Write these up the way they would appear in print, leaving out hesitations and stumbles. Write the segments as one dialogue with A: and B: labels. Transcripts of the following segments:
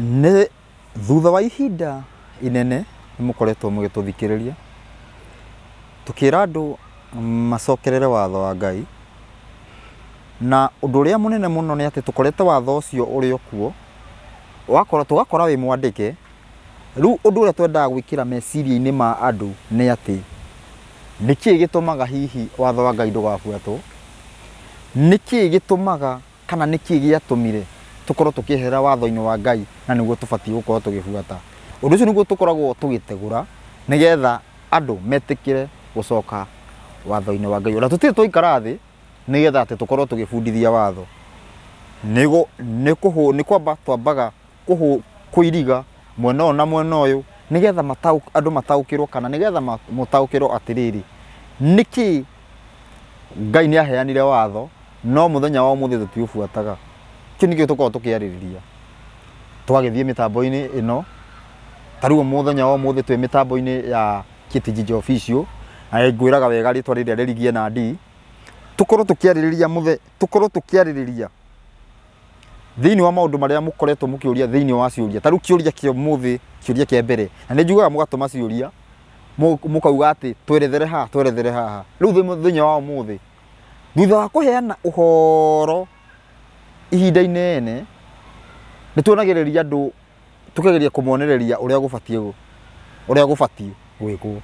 A: Nĩ thutha wa ihinda inene nĩ mũkoretwo mũgĩtũthikĩrĩria tũkĩra andũ macokerere watho wa Ngai, na ũndũ ũrĩa mũnene mũno nĩ atĩ tũkorete watho ũcio ũrĩ o kuo, wakora tũgakora wĩ mwandĩke. Rĩu ũndũ ũrĩa twendaga gwĩkĩra meciria-inĩ ma andũ nĩ atĩ nĩkĩĩ gĩtũmaga hihi watho wa Ngai ndũgabuatwo, nĩkĩĩ gĩtũmaga kana nĩkĩĩ gĩatũmire tũkorwo tũkĩehera watho-inĩ wa Ngai na nĩguo tũbatiĩ gũkorwo tũgĩbuata. Ũndũ ũcio nĩguo tũkoragwo tũgĩtegũra nĩgetha andũ metĩkĩre gũcoka watho-inĩ wa Ngai. Ona tũtirĩ twaikara thĩ nĩgetha atĩ tũkorwo tũgĩbundithia watho. Nĩ kwamba twambaga kũiriga mwena ũyũ na mwena ũyũ nĩgetha andũ mataũkĩrwo kana nĩgetha mũtaũkĩrwo atĩrĩrĩ nĩkĩ Ngai nĩ aheanire watho no mũthenya wa ũmũthĩ tũtiũbuataga. Kĩu nĩkĩo tũkoragwo tũkĩarĩrĩria. Tũgagĩthiĩ mĩtambo-inĩ ĩno, ta rĩu mũthenya wa ũmũthĩ twĩ mĩtambo-inĩ ya Kĩtijiji Official, na ngwĩraga wega rĩtwa rĩrĩa rĩrigie na D, tũkorwo tũkĩarĩrĩria tũkorwo tũkĩarĩrĩria thĩinĩ wa maũndũ marĩa mũkoretwo mũkĩũria thĩinĩ wa ciũria. Ta rĩu kĩũria kĩa ũmũthĩ, kĩũria kĩa mbere, na nĩ njugaga mũgatũma ciũria mũkauga atĩ twerethere haha, twerethere haha. Rĩu mũthenya wa ũmũthĩ thutha wa kũheana ũhoro ihinda inene nĩ tuonagĩrĩria andũ tũkageria kũmonereria ũrĩa gũbatiĩ gwĩkwo.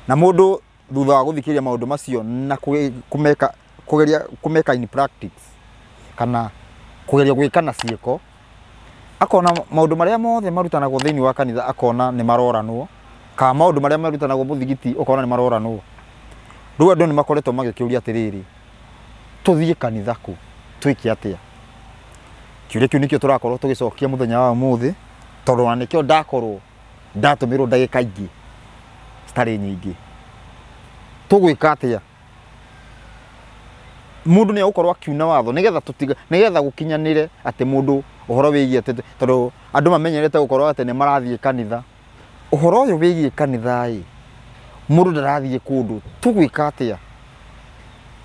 A: Na mũndũ thutha wa gũthikĩrĩria maũndũ macio na kũmeka, kũgeria kũmeka in practice kana kũgeria gwĩka na ciĩko, akona maũndũ marĩa mothe marutanagwo thĩinĩ wa kanitha akona nĩ maroranwo, kana maũndũ marĩa marutanagwo mũthigiti ũkona nĩ maroranwo. Rĩu andũ nĩ makoretwo magĩkĩũria atĩrĩrĩ, tũthiĩ kanitha kũ, twĩke atĩa? Kĩũria kĩu nĩkĩo tũrakorwo tũgĩcokia mũthenya wa ũmũthĩ, tondũ ona nĩkĩo ndakorwo ndatũmĩrwo ndagĩka ingĩ citarĩ nyingĩ. Tũgwĩka atĩa? Mũndũ nĩ egũkorwo akiuna watho nĩgetha tũtiga, nĩgetha gũkinyanĩre atĩ mũndũ ũhoro wĩgiĩ atĩ, tondũ andũ mamenyerete gũkorwo atĩ nĩ marathiĩ kanitha. Ũhoro ũyũ wĩgiĩ kanitha ĩ, mũndũ ndarathiĩ kũndũ, tũgwĩka atĩa?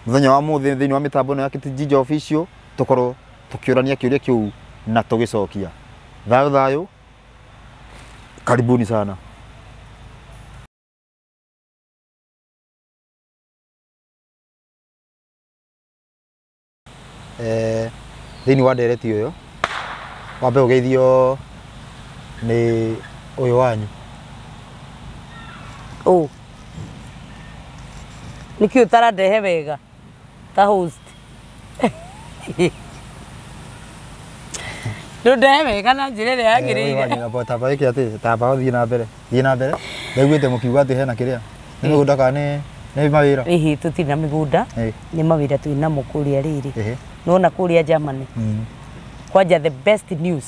A: Mũthenya wa ũmũthĩ thĩinĩ wa mĩtambo ĩno ya Kĩtijiji Official tũkorwo tũkĩũrania kĩũria kĩu na tũgĩcokia. Thayũ thayũ, karibuni sana. Thĩinĩ wa ndereti ũyũ wambe ũgeithio nĩ ũyũ wanyu.
B: Ũ nĩkĩ ũtarandehe wega ta host? Ndũndehe wega na njĩra ĩrĩa yagĩrĩire.
A: Tamba ĩke atĩ, tamba ũthiĩ na mbere, thiĩ na mbere. Ndaiguĩte mũkiuga atĩ hena kĩrĩa nĩ mĩgũnda kana nĩ mawĩra?
B: Ĩhĩ, tũtirĩ na mĩgũnda, nĩ mawĩra twĩ namo kũrĩa rĩrĩ. Nĩwona kũrĩa Germany, kwanja the best news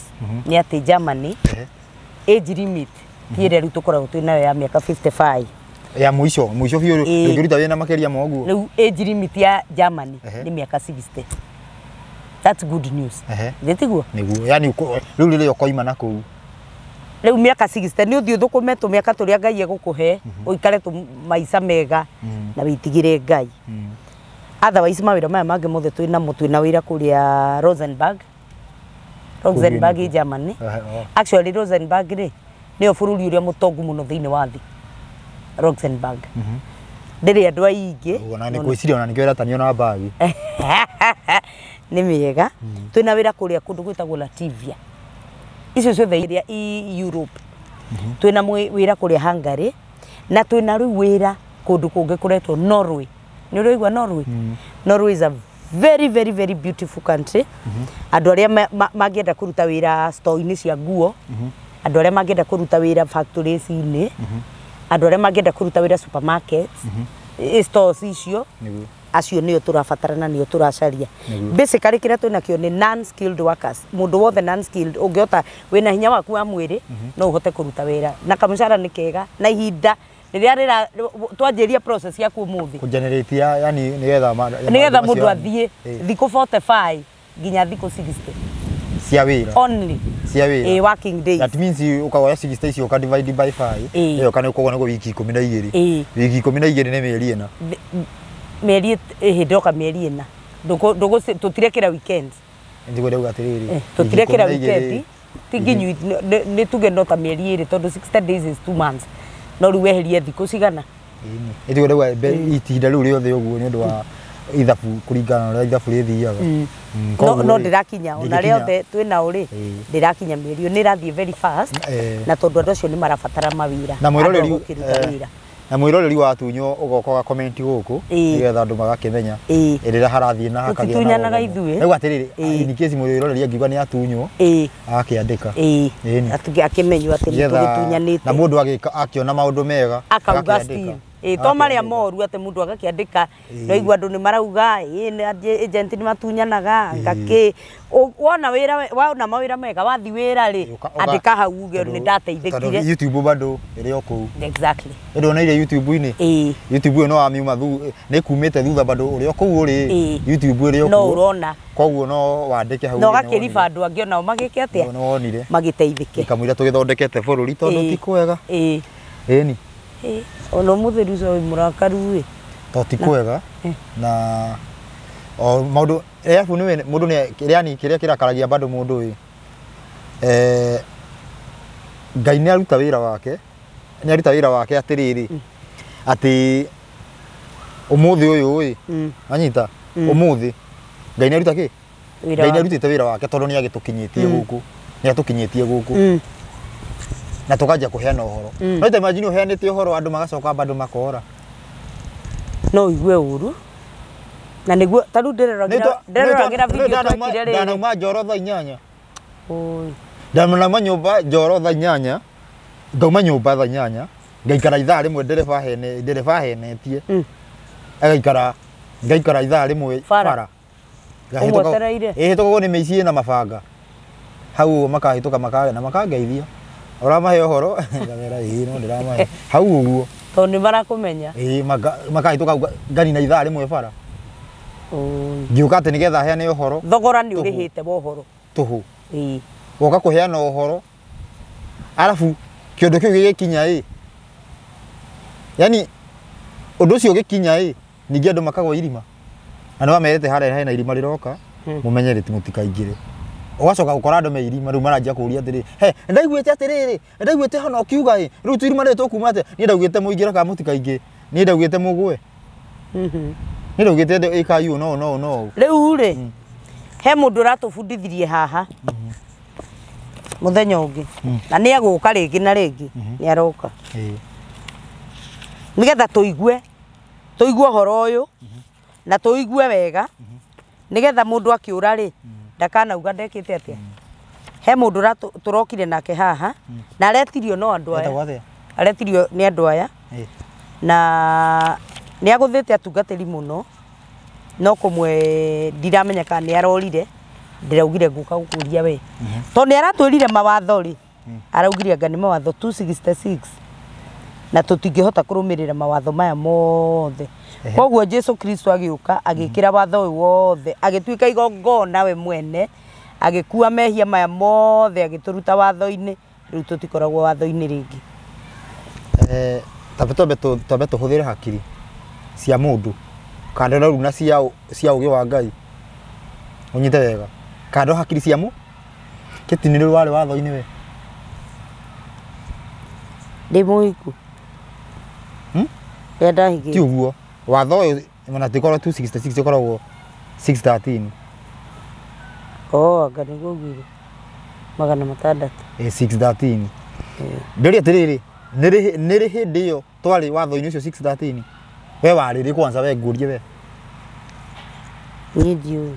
B: nĩ atĩ Germany age limit ti ĩrĩa rĩu tũkoragwo twĩ nayo ya mĩaka 55
A: ya mũico mũico biũ, ndũngĩruta wĩna makĩria ma ũguo.
B: Rĩu age limit ya Germany nĩ mĩaka 60. That's good news. Nĩ tiguo?
A: Nĩguo, yani rĩu rĩrĩa ũkoima na kũu
B: rĩu mĩaka 60 nĩ ũthiĩ ũthũkũme tũmĩaka tũrĩa Ngai egũkũhe, ũikare maica mega na wĩtigĩre Ngai. Otherwise mawĩra maya mangĩ mothe twĩ namo, twĩ na wĩra kũrĩa Rosenberg. Rosenberg in Germany. Actually Rosenberg rĩ nĩyo bũrũri ũrĩa mũtongu mũno thĩinĩ wa thĩ. Rosenberg. Ndĩrĩ andũ aingĩ.
A: Ona nĩ gwĩciria ona nĩkĩo ĩratanio na mbagi.
B: Nĩ mĩega. Twĩna wĩra kũrĩa kũndũ gwĩtagwo Latvia. Icio ciothe iria i Europe. Twĩna wĩra kũrĩa Hungary na twĩna rĩu wĩra kũndũ kũngĩ kũretwo Norway. Nĩ ũraigua Norway? Norway is a very very very beautiful country. Andũ arĩa mangĩenda kũruta wĩra store-inĩ cia nguo, andũ arĩa mangĩenda kũruta wĩra factories-inĩ, andũ arĩa mangĩenda kũruta wĩra supermarkets, stores icio, acio nĩo tũrabatarana, nĩo tũracaria. Basically kĩrĩa twĩnakĩo nĩ non-skilled workers. Mũndũ wothe non-skilled ũngĩhota, wĩna hinya waku wa mwĩrĩ, no ũhote kũruta wĩra. Na kamũcara nĩ kega, na ihinda rĩrĩa rĩra twanjĩria process yaku ũmũthĩ.
A: Kũgenerate yani nĩgetha
B: nĩgetha mũndũ athiĩ thikũ 45 nginya thikũ 60
A: cia wĩra.
B: Only.
A: Cia wĩra.
B: Working days.
A: That means ũkagoya 60 icio ũka divide by 5. Ĩyo kana ũkogwo nĩguo wiki 12. Wiki 12 nĩ mĩeri ĩna.
B: Mĩeri ĩhĩ ndoka mĩeri ĩna. Ndũgũ tũtirekĩra weekends.
A: Ndigwo ndauga atĩrĩrĩ.
B: Tũtirekĩra weekend. Ti nginyu nĩ tuge no ta mĩeri ĩrĩ tondũ 60 days is 2 months. No rĩu weherie thikũ cigana?
A: Ĩni. Ĩtuge rĩu itinda rĩu rĩothe ũguo nĩ ũndũ wa ithabu kũringana na ũrĩa ithabu rĩthiaga.
B: No ndĩrakinya ona rĩothe twĩnao rĩ ndĩrakinya mĩeri ĩyo nĩ ĩrathiĩ very fast na tondũ andũ acio nĩ marabatara mawĩra.
A: Na mwĩroreri na mwĩroreri wa tunywo ũgoka ũga comment gũkũ nĩgetha andũ magakĩmenya ĩrĩra harathiĩ na hakagĩa na
B: tũtitunyanaga ithuĩ.
A: Rĩu atĩrĩrĩ in case mwĩroreri angiuga nĩ atunywo akĩandĩka
B: akĩmenywo atĩ nĩ tũgĩtunyanĩte
A: na mũndũ akĩona maũndũ mega
B: akauga still to marĩa moru atĩ mũndũ agakĩandĩka no igua andũ nĩ marauga agent nĩ matunyanaga ngakĩ wona wĩra wona mawĩra mega wathi wĩra rĩ andĩka hau uge nĩ ndateithĩkire.
A: YouTube bado ĩrĩ o kũu.
B: Exactly.
A: Ndũoneire YouTube-inĩ. YouTube ĩyo no wamiuma nĩ kumĩte thutha bado ũrĩ o kũu ũrĩ YouTube ĩrĩ o kũu
B: no ũrona
A: koguo no wandĩke hau
B: no gakĩriba andũ angĩ onao magĩke atĩa
A: no wonire
B: magĩteithĩke
A: kamũira tũgĩthondekete bũrũri tondũ ti kwega. Ĩni
B: ona ũmũthĩ rĩu wĩ mũrakaru ĩ
A: to ti kwega na o maũndũ arabu nĩ mũndũ nĩ yani kĩrĩa kĩrakaragia bado mũndũ ĩ Ngai nĩ aruta wĩra wake nĩ aruta wĩra wake atĩrĩrĩ atĩ ũmũthĩ ũyũ ĩ anyita ũmũthĩ Ngai nĩ aruta kĩ Ngai nĩ arutĩte wĩra wake tondũ nĩ agĩtũkinyĩtie gũkũ nĩ atũkinyĩtie gũkũ na tukanjia kuheana ũhoro no ta imagine uheanĩte ũhoro andũ magacoka bado makora
B: no igue ũru na nĩguo ta rĩu ndĩreroragĩra video twekire rĩrĩ
A: ndanauma njoro thaa inyanya ndanauma nyũmba njoro thaa inyanya ngauma nyũmba thaa inyanya ngaikara ithaa rĩmwe ndereba ahenetie agaikara ngaikara ithaa rĩmwe bara
B: ũmwetereire
A: hĩtũkagwo nĩ mĩciĩ na mabanga hau ũguo makahĩtũka na makangeithia uramahe ũhoro ngamera ĩĩ no ndĩramahe hau ũguo
B: tondũ nĩ marakũmenya
A: ĩĩ makahĩtũka nganina ithaa rĩmwe bara ngĩũka atĩ nĩgetha heane ũhoro
B: thogora nĩ ũrĩhĩte wa ũhoro
A: tũhũ ĩĩ woka kũheana ũhoro arabu kĩũndũ kĩu gĩgĩkinya ĩ yani ũndũ ũcio ũgĩkinya ĩ ningĩ andũ makagwa irima na nĩ wamerĩte harĩa hena irima rĩroka mũmenye mũtikaingĩre ugacoka gukora andu me irima riu maranjia kuria atiri he ndaiguite atiriri ndaiguite hana ukiuga i riu tu irima riri tukuma atia ni ndaugite muingira ka mutikaingi ni ndaugite mugwe ni ndaugite ikai no no no
B: riu ri he mundu uratubundithirie haha muthenya ungi na ni aguka ringi na ringi ni aroka nigetha tuigue uhoro uyu na tuigue wega nigetha mundu akiura ri ndakanauga ndekite atia he mundu turokire nake haha na aretirio no andu aya aretirio ni andu aya na ni aguthite atungatiri muno no kumwe ndiramenya kana ni arorire ndiraugire nguka gukuria we to ni aratwirire mawatho ri araugire anga ni mawatho 266 na tutingihota kurumirira mawatho maya mothe koguo Jesu Kristo agiuka agikira watho uyu wothe agituika igongona we mwene agikua mehia maya mothe agituruta watho-ini riu tutikoragwo watho-ini ringi
A: tabe tuhuthire hakiri cia mundu kando na runa cia ugi wa Ngai unyite wega kando hakiri cia mu kitini riu wari watho-ini we
B: ndi muhiku
A: ti uguo watho uyu ona tikorwo 266 ikoragwo 613
B: oh anga niguo ugire 600
A: 613 ndĩria atiriri nĩrĩ hĩndĩ ĩyo twarĩ watho-inĩ ũcio 613 we warĩrĩ kwanza we ngũrie we
B: niĩ ndiũĩ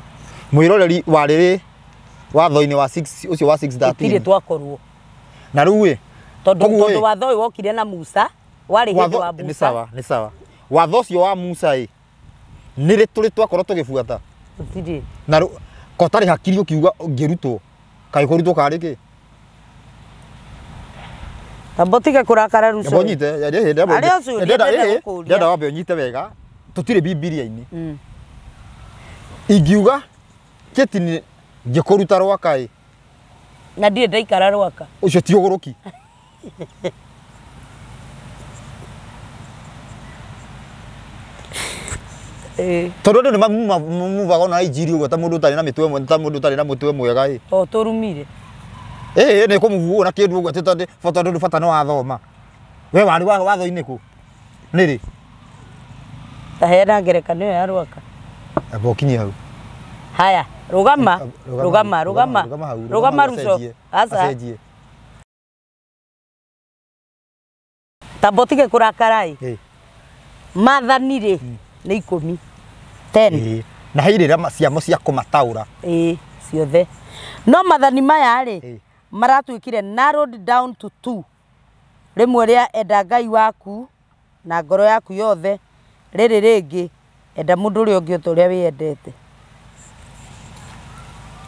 A: mwĩroreri warĩrĩ watho-inĩ wa 6 ũcio wa 613
B: tũtirĩ twakorwo
A: na rĩu ĩ
B: tondũ watho ũyũ wokire na Musa warĩ hĩndĩ wa Musa
A: nĩ sawa nĩ sawa watho ũcio wa Musa ĩ nĩrĩ tũrĩ twakorwo tũgĩbuata
B: tũtirĩ
A: na kotarĩ hakiri ũkiuga ngĩrutwo kaĩ kũrutwo karĩ kĩ
B: Tambo tige kũrakara Ruco
A: Tambo nyite ndenda wambe ũnyite wega tũtirĩ Bibilia-inĩ ingiuga kĩtini ngĩkũruta rwaka ĩ
B: na ndirĩ ndaikara rwaka
A: ũcio ti ũgũrũki tondũ andũ nĩ mamuvaga ona injiri ũguo ta mũndũ ũtarĩ na mĩtwe ta mũndũ ũtarĩ na mũtwe mwega ĩ
B: o tũrumire
A: Nĩ kũmũguo na kĩndũ ũguo atĩ tondũ bata nĩ wathoma. We warĩ watho-inĩ kũ? Nĩ rĩ?
B: Ta heana ngerekano ĩyo ya Rwaka.
A: Amba ũkinyie hau.
B: Haya, rũgama, rũgama, rũgama. Rũgama Ruco. Aca. Tamba ũtige kũrakara ĩ. Maathani rĩ nĩ 10. 10.
A: Na he irĩra ciamo cia kũmataũra.
B: Ciothe. No maathani maya rĩ maratuĩkire narrowed down to 2. Rĩmwe rĩa enda Ngai waku na ngoro yaku yothe, rĩrĩ rĩngĩ enda mũndũ ũrĩa ũngĩ o ta ũrĩa wĩyendete.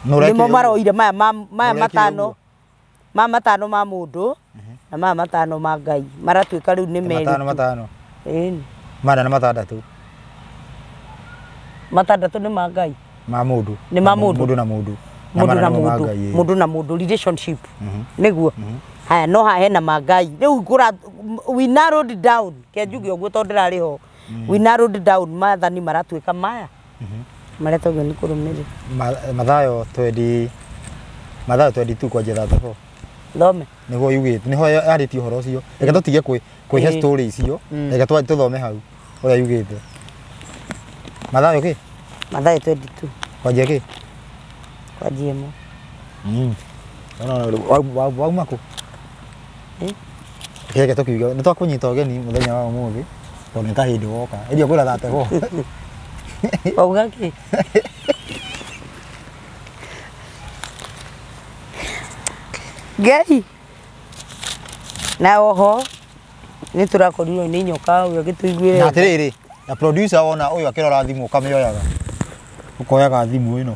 B: Nĩmo maroire maya matano. Ma matano ma mũndũ na maya matano ma Ngai. Maratuĩka rĩu nĩ merĩ.
A: Matano matano. Mana na matandatũ.
B: Matandatũ nĩ ma Ngai.
A: Ma mũndũ.
B: Nĩ ma mũndũ.
A: Mũndũ na mũndũ.
B: Mũndũ na mũndũ. Mũndũ na mũndũ relationship. Nĩguo. Haya no haha hena ma Ngai. Rĩu kũra we narrowed down. Ke njuge ũguo tondũ ndĩrarĩ ho. We narrowed down maathani maratuĩka maya. Marĩa twagĩrĩirwo nĩ kũrũmĩrĩra.
A: Mathayo 20 Mathayo 22 kwanjia 34.
B: Thome.
A: Nĩguo yugĩte, nĩho yarĩtie ũhoro ũcio. Reke tũtige kwĩhe story icio, reke tũthome hau ũrĩa yugĩte. Mathayo kĩ?
B: Mathayo 22.
A: Kwanjia kĩ?
B: Kwanjia ĩmwe.
A: Wauma kũ? Reke tũkiuge, nĩ twakũnyita ũgeni mũthenya wa ũmũthĩ tondũ nĩ ta hĩndĩ woka. Ĩria ngwĩra 34.
B: Wauga kĩ? Ngai. Na oho nĩ tũrakorirwo nĩ nyoka ũyũ agĩtũiguĩre.
A: Na atĩrĩrĩ, na producer wona ũyũ akĩrora thimũ ũkamĩoyaga. Ũkoyaga thimũ ĩno.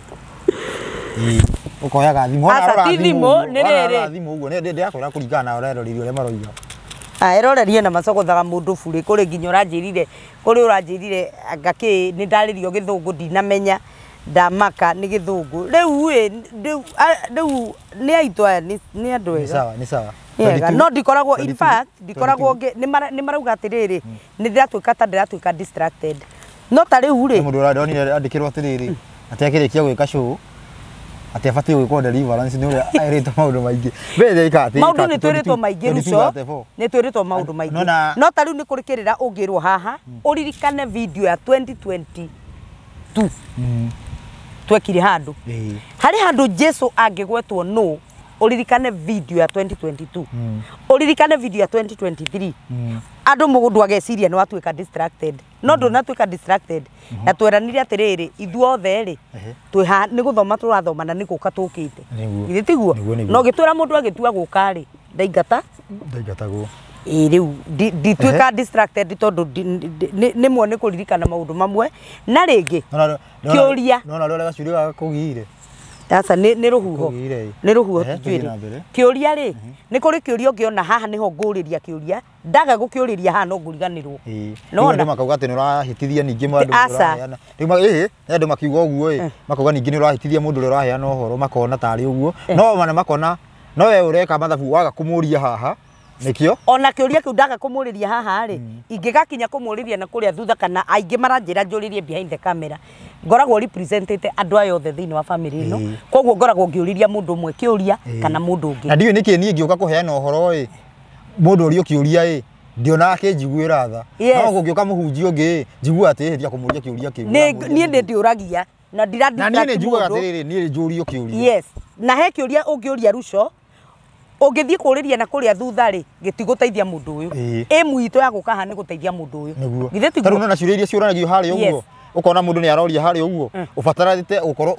A: Ũkoyaga thimũ.
B: Aca ti thimũ nĩ rĩrĩ.
A: Thimũ ũguo nĩ ndĩrakwĩra kũringana na ũreroreri ũrĩa maroiga.
B: Erorerie na macogothaga mũndũ burĩ kũrĩ nginya ũranjĩrire kũrĩ ũranjĩrire anga kĩ nĩ ndarĩrio gĩthũngũ ndinamenya ndamaka nĩ gĩthũngũ. Rĩu ĩ rĩu nĩ aitũ aya nĩ andũ ega.
A: Nĩ sawa, nĩ sawa.
B: No ndikoragwo in fact ndikoragwo nĩ marauga atĩrĩrĩ nĩ ndĩratuĩka ta ndĩratuĩka distracted. No ta rĩu rĩ
A: mũndũ ũrandonire andĩkĩrwo atĩrĩrĩ atĩ akĩrĩkia gwĩka show atĩ abatiĩ gwĩkwo deliverance nĩ ũrĩa erĩtwo maũndũ maingĩ.
B: Maũndũ nĩ twĩrĩtwo maingĩ Ruco, nĩ twĩrĩtwo maũndũ maingĩ. No ta rĩu nĩ kũrĩ kĩrĩra ũngĩrwo haha ũririkane video ya 2022 twekire handũ. Harĩ handũ Jesu angĩgwetwo no ũririkane video ya 2022. Ũririkane video ya 2023. Andũ mũndũ ageciria nĩ watuĩka distracted. No ndũnatuĩka distracted. Na tweranire atĩrĩrĩ ithuothe rĩ twĩ nĩ gũthoma tũrathoma na nĩ gũka tũkĩte. Githĩ tiguo? No gĩtwĩra mũndũ agĩtua gũka rĩ ndaingata?
A: Ndaingatagwo.
B: Ĩĩ rĩu ndituĩka distracted tondũ nĩmwe nĩ kũririkana maũndũ mamwe na rĩngĩ kĩũria.
A: Nona rĩrĩa gacuria gakũgiire.
B: Aca nĩ rũhuho. Nĩ rũhuho tũtuĩre. Kĩũria rĩ nĩ kũrĩ kĩũria ũngĩona haha nĩho ngũrĩria kĩũria ndaga gũkĩũrĩria haha no ngũriganĩrwo.
A: No andũ makauga atĩ nĩ ũrahĩtithia ningĩ mũndũ ũraheana. Rĩu nĩ andũ makiuga ũguo ĩ makauga ningĩ nĩ ũrahĩtithia mũndũ ũrĩa ũraheana ũhoro makona tarĩ ũguo. No mana makona no we ũreka mathabu waga kũmũria haha. Nĩkĩo?
B: Ona kĩũria kĩu ndaga kũmũrĩria haha rĩ ingĩgakinya kũmũrĩria na kũrĩa thutha kana aingĩ maranjĩra njũrĩrie behind the camera ngoragwo representĩte andũ aya othe thĩinĩ wa family ĩno koguo ngoragwo ngĩũrĩria mũndũ ũmwe kĩũria kana mũndũ ũngĩ.
A: Na ndiũĩ nĩkĩ niĩ ngĩũka kũheana ũhoro ĩ mũndũ ũrĩa ũkĩũria ĩ ndionaga akĩnjiguĩra tha. No gũgĩũka mũhunjia ũngĩ njigua atĩ hĩtia kũmũria kĩũria kĩu.
B: Niĩ nĩ ndĩũragia na
A: Na niĩ nĩ njugaga atĩrĩrĩ niĩ njũrio kĩũria.
B: Yes. Na he kĩũria ũngĩũria Ruco ũngĩthiĩ kũrĩria na kũrĩa thutha rĩ gĩtigũteithia mũndũ ũyũ. Ĩmu itũ ya gũka haha nĩ gũteithia mũndũ ũyũ.
A: Githĩ tiguo? Tarĩu nona ciũria iria ciũranagio harĩa ũguo ũkona mũndũ nĩ aroria harĩa ũguo ũbatarĩte gũkorwo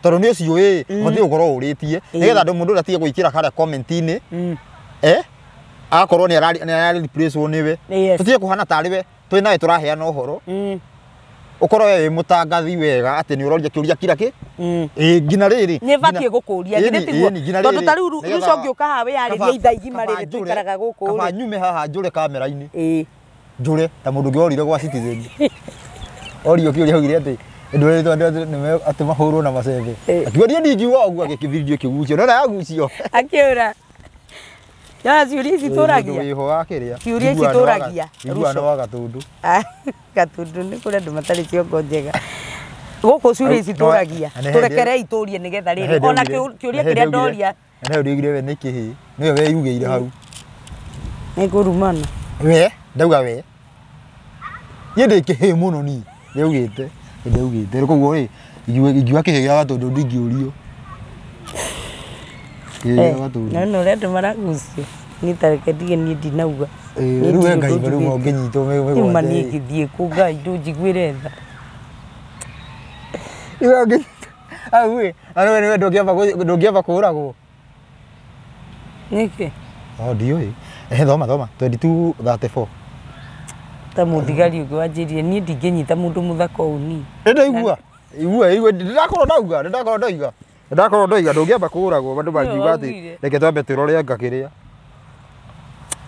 A: tondũ nĩ ũciũĩ ũbatiĩ gũkorwo ũrĩtie nĩgetha andũ mũndũ ũrĩa atige gũikĩra harĩa comment-inĩ agakorwo nĩ ararĩ replace nĩwe tũtige kũhana tarĩ we twĩ nawe tũraheana ũhoro ũkorwo we wĩ mũtangathi wega atĩ nĩ ũroria kĩũria kira kĩ nginya rĩrĩ
B: nĩ batiĩ gũkũria githĩ tiguo tondũ ta rĩu Ruco ũngĩũka haha wĩyarĩrie ithaa igima rĩrĩ tũikaraga gũkũ
A: rĩ kaba nyume haha njũre kamera-inĩ njũre ta mũndũ ũngĩ worire gwa Citizen orio kĩũria augire atĩ ndũrĩtwo atĩ mahũrwo na macembe akiuga niĩ ndingiuga ũguo agĩkĩvidio kĩgucio nona yagucio
B: akĩũra. Ya ciũria ici tũragia. Ciũria ici tũragia.
A: Ruco wa Gatundu.
B: Gatundu nĩ kũrĩ andũ matarĩ ciongo njega. Gũkũ ciũria ici tũragia. Tũrekerei tũrie nĩgetha rĩrĩ ona kĩũria kĩrĩa ndoria
A: Na ndũigire we nĩ kĩhĩ nĩwe weyugĩire hau.
B: Nĩ ngũrumana.
A: We ndauga we niĩ ndĩ kĩhĩ mũno niĩ ndĩaugĩte ndĩaugĩte koguo rĩ ingiuga kĩhĩ gĩa Gatũndũ ndingĩũrio. Kĩhĩ gĩa Gatũndũ.
B: No no ũrĩa andũ maragucio niĩ ta reke ndige niĩ ndinauga.
A: Rĩu we Ngai rĩu ũngĩnyitwo
B: mĩgwate. Rĩu niĩ ngĩthiĩ kũ Ngai ndũnjiguĩre tha.
A: Rĩu ũngĩnyitwo au ĩ na nĩwe ndũngĩamba kũũragwo.
B: Nĩkĩ?
A: Oh ndiũĩ. Thoma thoma 22:34.
B: Ta mũthigari ũngĩ wanjĩrire niĩ ndingĩnyita mũndũ mũthaka ũũ niĩ.
A: Nĩndaigua. Igua igua ndĩrakorwo ndauga ndĩrakorwo ndoiga. Ndĩrakorwo ndoiga ndũngĩamba kũũragwo andũ mangiuga atĩ reke twambe tũrore anga kĩrĩa.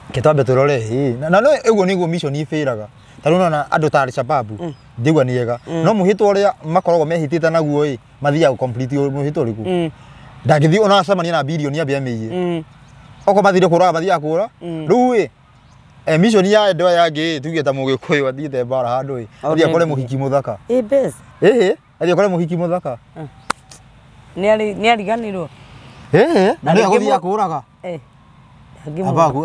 A: Reke twambe tũrore ĩ. Na no ũguo nĩguo mission ĩbĩraga. Ta rĩu nĩwona andũ ta Al-Shabaab ndĩgua nĩ ega. No mũhĩtwa ũrĩa makoragwo mehĩtĩte naguo ĩ mathiaga complete mũhĩtwa ũrĩkũ. Ndangĩthiĩ ona acemania na birioni ambe amĩiye. Okorwo mathire kũraga mathiaga kũra. Rĩu ĩ mission ya andũ aya angĩ tuge ta Mũgĩkũyũ athiĩte mbara handũ ĩ athiĩ akore mũhiki mũthaka.
B: Ĩ mbeca.
A: Ĩhĩ athiĩ akore mũhiki mũthaka.
B: Nĩ ariganĩrwo.
A: Ĩhĩ na nĩ agũthiĩ akũraga.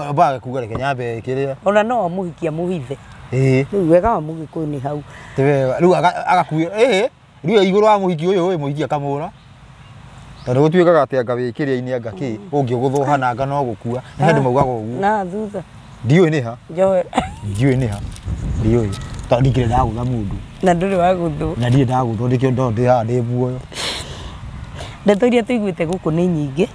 A: Aba kuga reke nyambe kĩrĩa.
B: Ona no amũhikie amũhithe.
A: Ĩĩ.
B: Rĩu wega wa Mũgĩkũyũ nĩ hau.
A: Ti wega rĩu agakuĩra ĩhĩ rĩu igũrũ wa mũhiki ũyũ ĩ mũhiki akamũra. Tondũ gũtuĩkaga atĩ anga wĩ kĩrĩa-inĩ anga kĩ ũngĩgũthwo hana anga no gũkua. Nĩ andũ maugaga ũguo.
B: Na thutha.
A: Ndiũĩ nĩ ha.
B: Njohera.
A: Ndiũĩ nĩ ha. Ndiũĩ. Tondũ ndikĩrĩ ndagũtha mũndũ.
B: Na ndũrĩ wagũthwo.
A: Na ndirĩ ndagũthwo nĩkĩo ndĩ haha ndĩ muoyo.
B: Ndeto iria tũiguĩte gũkũ nĩ nyingĩ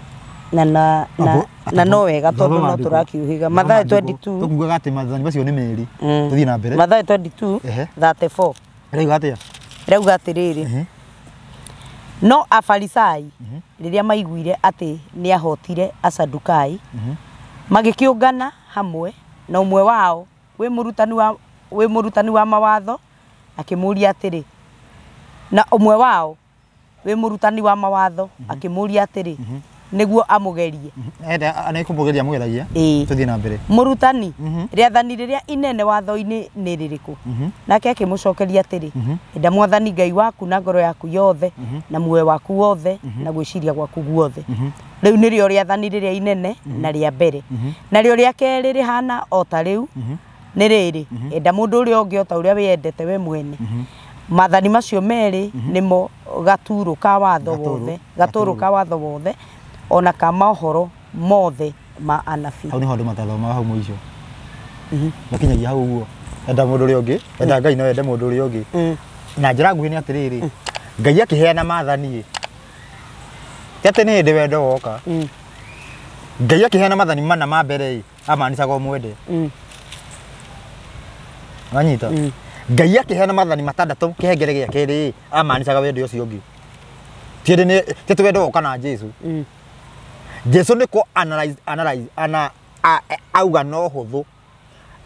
B: na no wega tondũ no tũrakiuhiga. Mathayo 22.
A: Tũkugaga atĩ maathani macio nĩ merĩ. Tũthiĩ na mbere.
B: Mathayo 22:34.
A: Ĩrauga atĩa?
B: Ĩrauga atĩrĩrĩ. No Afarisai rĩrĩa maiguire atĩ nĩahotire Asadukai magĩkĩũngana hamwe na ũmwe wao wĩ mũrutani wa mawatho akĩmũũria atĩrĩ na ũmwe wao wĩ mũrutani wa mawatho akĩmũũria atĩrĩ nĩguo amũgerie.
A: Enda nĩ kũmũgeria amũgeragia. Tũthiĩ na mbere.
B: Mũrutani rĩathani rĩrĩa inene watho-inĩ nĩ rĩrĩkũ? Nake akĩmũcokeria atĩrĩ enda mwathani Ngai waku na ngoro yaku yothe na muoyo waku wothe na gwĩciria gwaku guothe. Rĩu nĩrĩo rĩathani rĩrĩa inene na rĩa mbere. Narĩo rĩa kerĩ rĩhana o ta rĩu nĩ rĩrĩ enda mũndũ ũrĩa ũngĩ o ta ũrĩa wĩyendete we mwene. Maathani macio merĩ nĩmo gatũrũ ka watho wothe gatũrũ ka watho wothe ona ka mohoro mothe ma anabii.
A: Hau nĩho andũ matathomaga hau mũico. Makinyagia hau ũguo. Enda mũndũ ũrĩa ũngĩ, enda Ngai no ende mũndũ ũrĩa ũngĩ. Na njĩra nguhĩ nĩ atĩrĩrĩ, Ngai akĩheana maathani ĩ ti atĩ nĩ hĩndĩ wendo woka. Ngai akĩheana maathani mana ma mbere ĩ amanicaga ũmwende. Wanyita? Ngai akĩheana maathani matandatũ kĩhengere gĩa kerĩ ĩ amanicaga wendo ũcio ũngĩ. Ti atĩ wendo woka na Jesũ. Jesũ nĩ kũ analyze ana auga no hũthũ.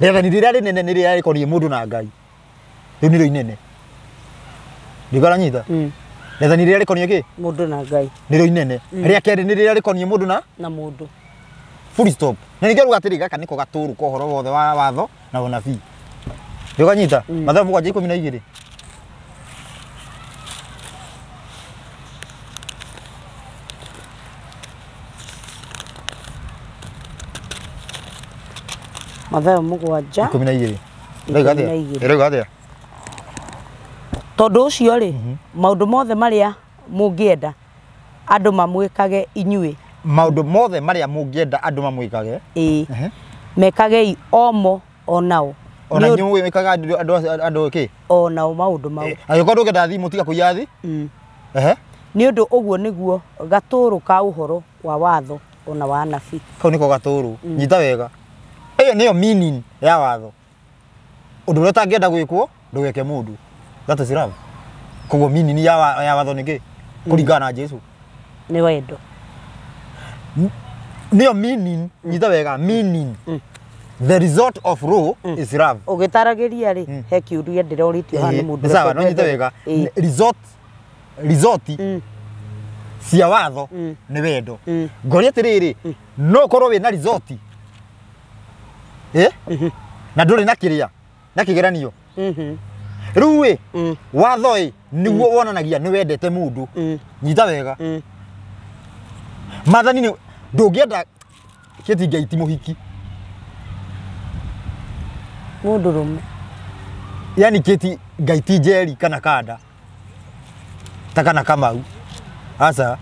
A: Rĩathani rĩrĩa rĩnene nĩ rĩrĩa rĩkoniĩ mũndũ na Ngai. Rĩu nĩrĩo inene. Ndĩkaranyita? Rĩathani rĩrĩa rĩkoniĩ kĩ?
B: Mũndũ na Ngai.
A: Nĩrĩo inene. Rĩa kerĩ nĩ rĩrĩa rĩkoniĩ mũndũ na
B: mũndũ.
A: Full stop. Na ningĩ ruga atĩrĩ gaka nĩko gatũrũ ka ũhoro wothe wa watho na ũnabii. Ndĩkanyita? Mathayo 7:12.
B: Mathayo 7
A: 12. Ĩrauga atĩa?
B: Tondũ ũcio rĩ maũndũ mothe marĩa mũngĩenda andũ mamwĩkage inyuĩ.
A: Maũndũ mothe marĩa mũngĩenda andũ mamwĩkage.
B: Ĩĩ. Mekagei omo onao.
A: Ona inyuĩ mwĩkaga andũ kĩ?
B: Onao maũndũ mau.
A: Angĩkorwo ndũngĩenda thimũ tiga kũiya thi.
B: Nĩ ũndũ ũguo nĩguo gatũrũ ka ũhoro wa watho ona wa anabii.
A: Kau nĩko gatũrũ. Nyita wega. Ĩyo nĩyo meaning ya watho. Ũndũ ũrĩa ũtangĩenda gwĩkwo ndũgeke mũndũ. That is love. Koguo meaning ya watho nĩ kĩ? Kũringana na Jesũ.
B: Nĩ wendo.
A: Nĩyo meaning, nyita wega, meaning. The result of law is love.
B: Ũgĩtaragĩria rĩ he kĩũria ndĩrorĩtio haha nĩ mũndũ.
A: Sawa, no nyita wega. Result cia watho nĩ wendo. Ngoria atĩrĩrĩ, no ũkorwo wĩna result na ndũrĩ na kĩrĩa na kĩgeranio. Rĩu ĩ watho ĩ nĩguo wonanagia nĩ wendete mũndũ. Nyita wega. Maathani nĩ Ndũngĩenda kĩti Ngai ti mũhiki.
B: Mũndũrũme.
A: Yani kĩti Ngai ti Njeri kana Kanda. Ta kana Kamau. Aca.